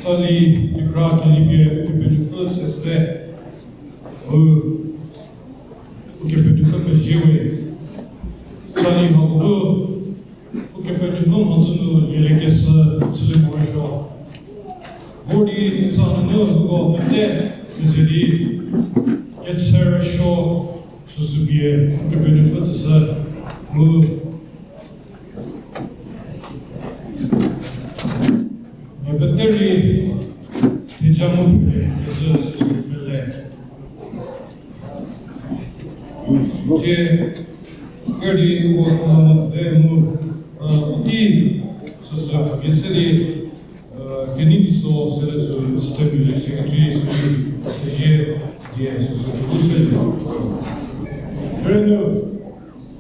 Tsali kekra kelipie Ukepenuopfü tsüshüte. U, Ukepenuopfü mezhie we. Tsali hau bu, Ukepenuopfü mhodzü nu lielekeshü chülie morosuo. Vor di tsa nunu huko pete mezhie di, ketsherüsuo süsüpie Ukepenuopfü tsüshü mu mia pete rei theja mu pele kezhü süsü pele. Cie, kerdi uko pele mu, uh, puotei süsü pie se di, uh, kenei teiso se le sü system music secretary sü di, thezie die süsü pie se di. Kerenu,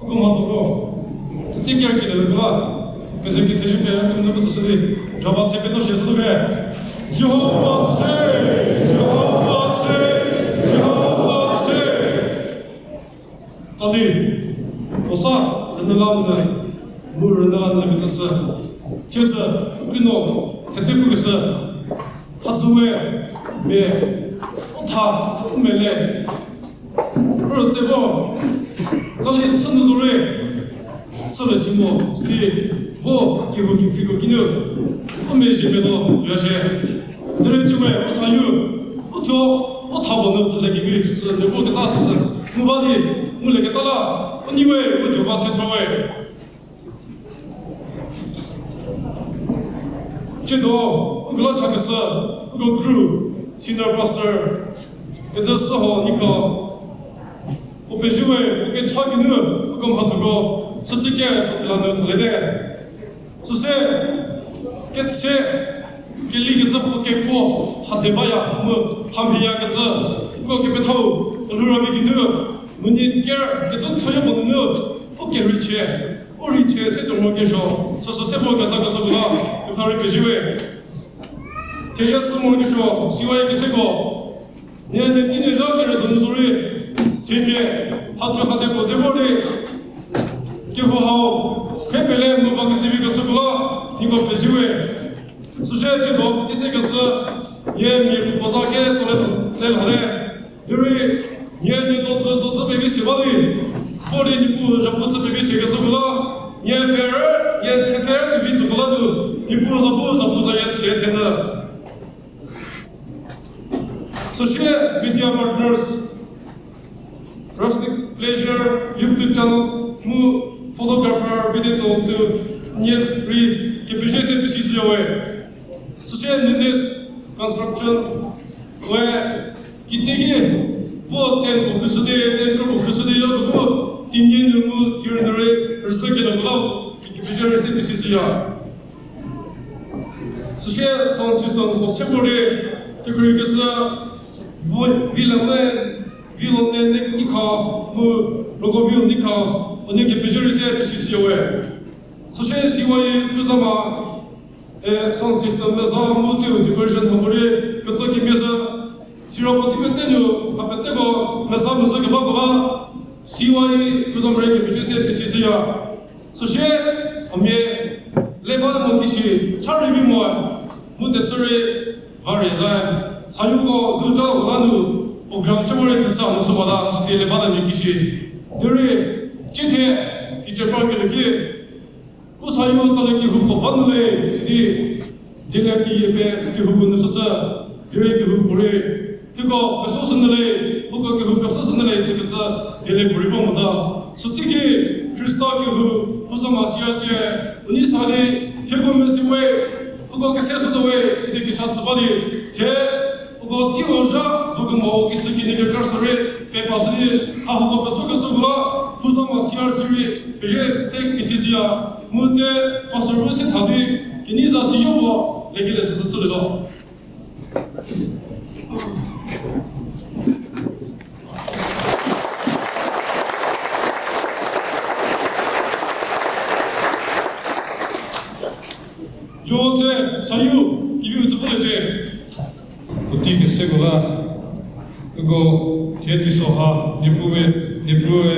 uko mhatho ko, tsütsi kerkelieko la, kezü kethezie pie kemenu ko tsüshü di, Jihova tse peto shie sütuo ke. Jihova tse, Jihova tse, Jihova tse. Tsali, puo sa, rünyüla nyü, mu rünyüla nyü kecü chü. Thiedzü, u krünuo, thetse pukeshü. Hadzü we, mia, u tha, u mele. Ro tse vo, tsali chü nu zorei, chü le si mo, sidi, vo, kehou kekreiko kinu, u mezhie melo, ya shie. Derei cü we, u sayu, u thuo, u tha puo nu thale kevi, sü, le vo keta sü sü, mu ba di, mu le keta la, u nyi we, u Jihova tse thor we. Tsiedo, uko la chakeshü, uko kru, senior pastor, kedi süho niko, u pezie we, u kecha geinu, uko mhathoko, sütsüke, u kelanu thaliete. Süse, ketse, keli kecü puo kekuo, hade baya, mu, hamhieya kecü, uko kepethau, kelhoura vi geinu, mu nie ker, kecü thoyo puo nunu, u kerichie. U rei chie se tuo morokesuo, süsü se morokezha kecü puo la, kekha rei pezie we. Thezie sü morokesuo, siwaye keseko. Nie nie teinie zha kere donu zorei. Themia, hacü hade puo ze vor di. Kehou hau, khe pele mu va kezivi kecü puo la, nieko pezie we. Süsie tsiedo, teisekeshü, nie mia puo za ke tso le, le lha le. Derei, nie, nie dozü, dozü pevi se ba di, vor di Niepuu zhapu tsü pevi se kecü puo la, nie pfhe, nie thepfhe pevi tsüko la nu, Niepuu zhapu, zhapu zayie chülie thenyü. Süsie media partners, Rustic Pleasure YouTube channel mu photographer video to nie rei kepezie se pesi shüya we. Süsie Nines Construction we kiteki vo tent puo khüshü di, tent kro puo khüshü di ya puo, teinie nu mu tirnü rei rüsü kelo la, ki, kepezie rei se pesi shüya. Süsie sound system puo se puo rei, kekreikeshü, vo, Vilame, Vilone ne, Nikha, mu, Rogovil Nikha, unie kepezie rei se pesi shüya we. Süsie siwaye Kuzama, e, sound system meza mu tsiu decoration hako rei ketso kemie sü, siro puotei pete nu, ha peteko meza mezhü kebako la, siwaye Kuzama rei kepezie se pesi shüya. Süsie, hamie, le ba mo kishi, cha rei vi mo, mu teshü rei, va rei za, sayuko, du ca la nu, program se mo rei ketsü nu sü ba la, sidi le ba mia kishi. Derei, cithe, kice par kele ki, u sayu tsa le kehouko ba nu le, sidi, diele keyie pie kehouko nu süsü, derei kehou puorei, hieko peso sü nu le, uko kehou peso sü nu le, tsükecü, diele puorei vo mota. Süteiki, Khrista kehou, Kuzama C R C, u nei sa di, hieko mesi we, uko kese sütuo we, sidi kecha chü ba di, thie, uko teiu zha, zo kemo, kishükinyi kekra sürei, pepa sü di, ha hako peso kesüko la, Kuzama C R C rei, pezie se kisi siya, mu tse, pastor bu se tha di, kenei za siyo mo, lekele süsü chülietuo. Jose, sayu, kiviu tsü pulecie. Puotei keseko la, uko, thie teiso ha, Niepuue, Niepuue,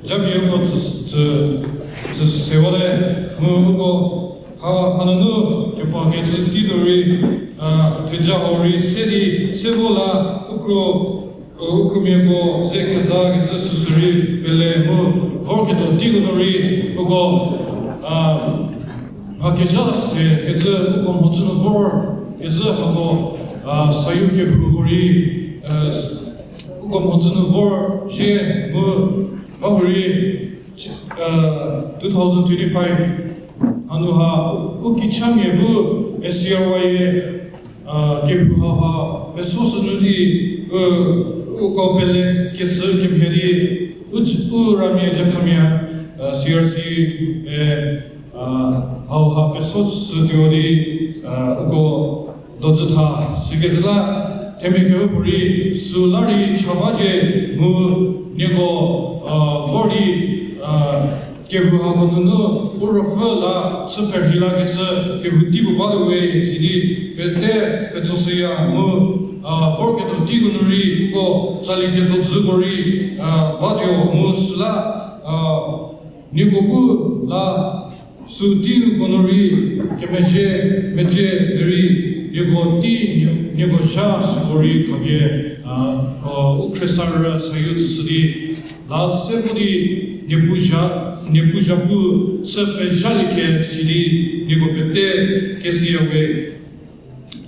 jamia uko tsü, tsü, tsü sewa le, mu uko, ha, hanunu, kepa kecü tei nu rei, theja hau rei se di, se vo la, u kro, u kromiako ze keza kezhü süsü rei pele mu, vorketuo teiko nu rei, uko, mha kezha se kecü uko mhodzü nu vor, kezhü hako, sayu kehouko rei, uko mhodzü nu vor, sie mu, ba hurei, two thousand twenty-five hanu ha, u kichamia bu S C R Y kehou hau ha, peso sü nu di, u, uko pele kesü kemhie di, u, u ramia jakhamia, C R C, hau ha peso sü tuo di, uko dozü tha, sikezhü la, themia kehoupuorei, süla rei cha bacie mu, nieko, vor di, kehou hako nunu, u ruopfü la, chü perhei lakeshü, kehou tei puo ba tuo we, sidi, pete, petsoshüya mu, vorketuo teiko nu rei, uko, tsali ketuo dzüko rei, batuo mu süla, nieko bu la, sü teiu ko nu rei, kemezhie, mezhie, derei, nieko tei, nieko cha süko rei khapie, u khriesarü sayu tsüshü di, la se vo di, Niepuu zha, Niepuu zhapu, chü pezhalie khe sidi, nieko pete, kezhüya we.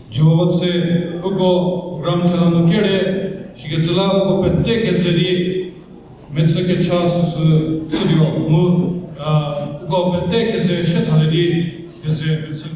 Jihova tse, uko gram thela nu kere, sikecü la uko pete keze di, mechü kecha süsü chütuo mu, uko pete keze shethalie di, keze mechü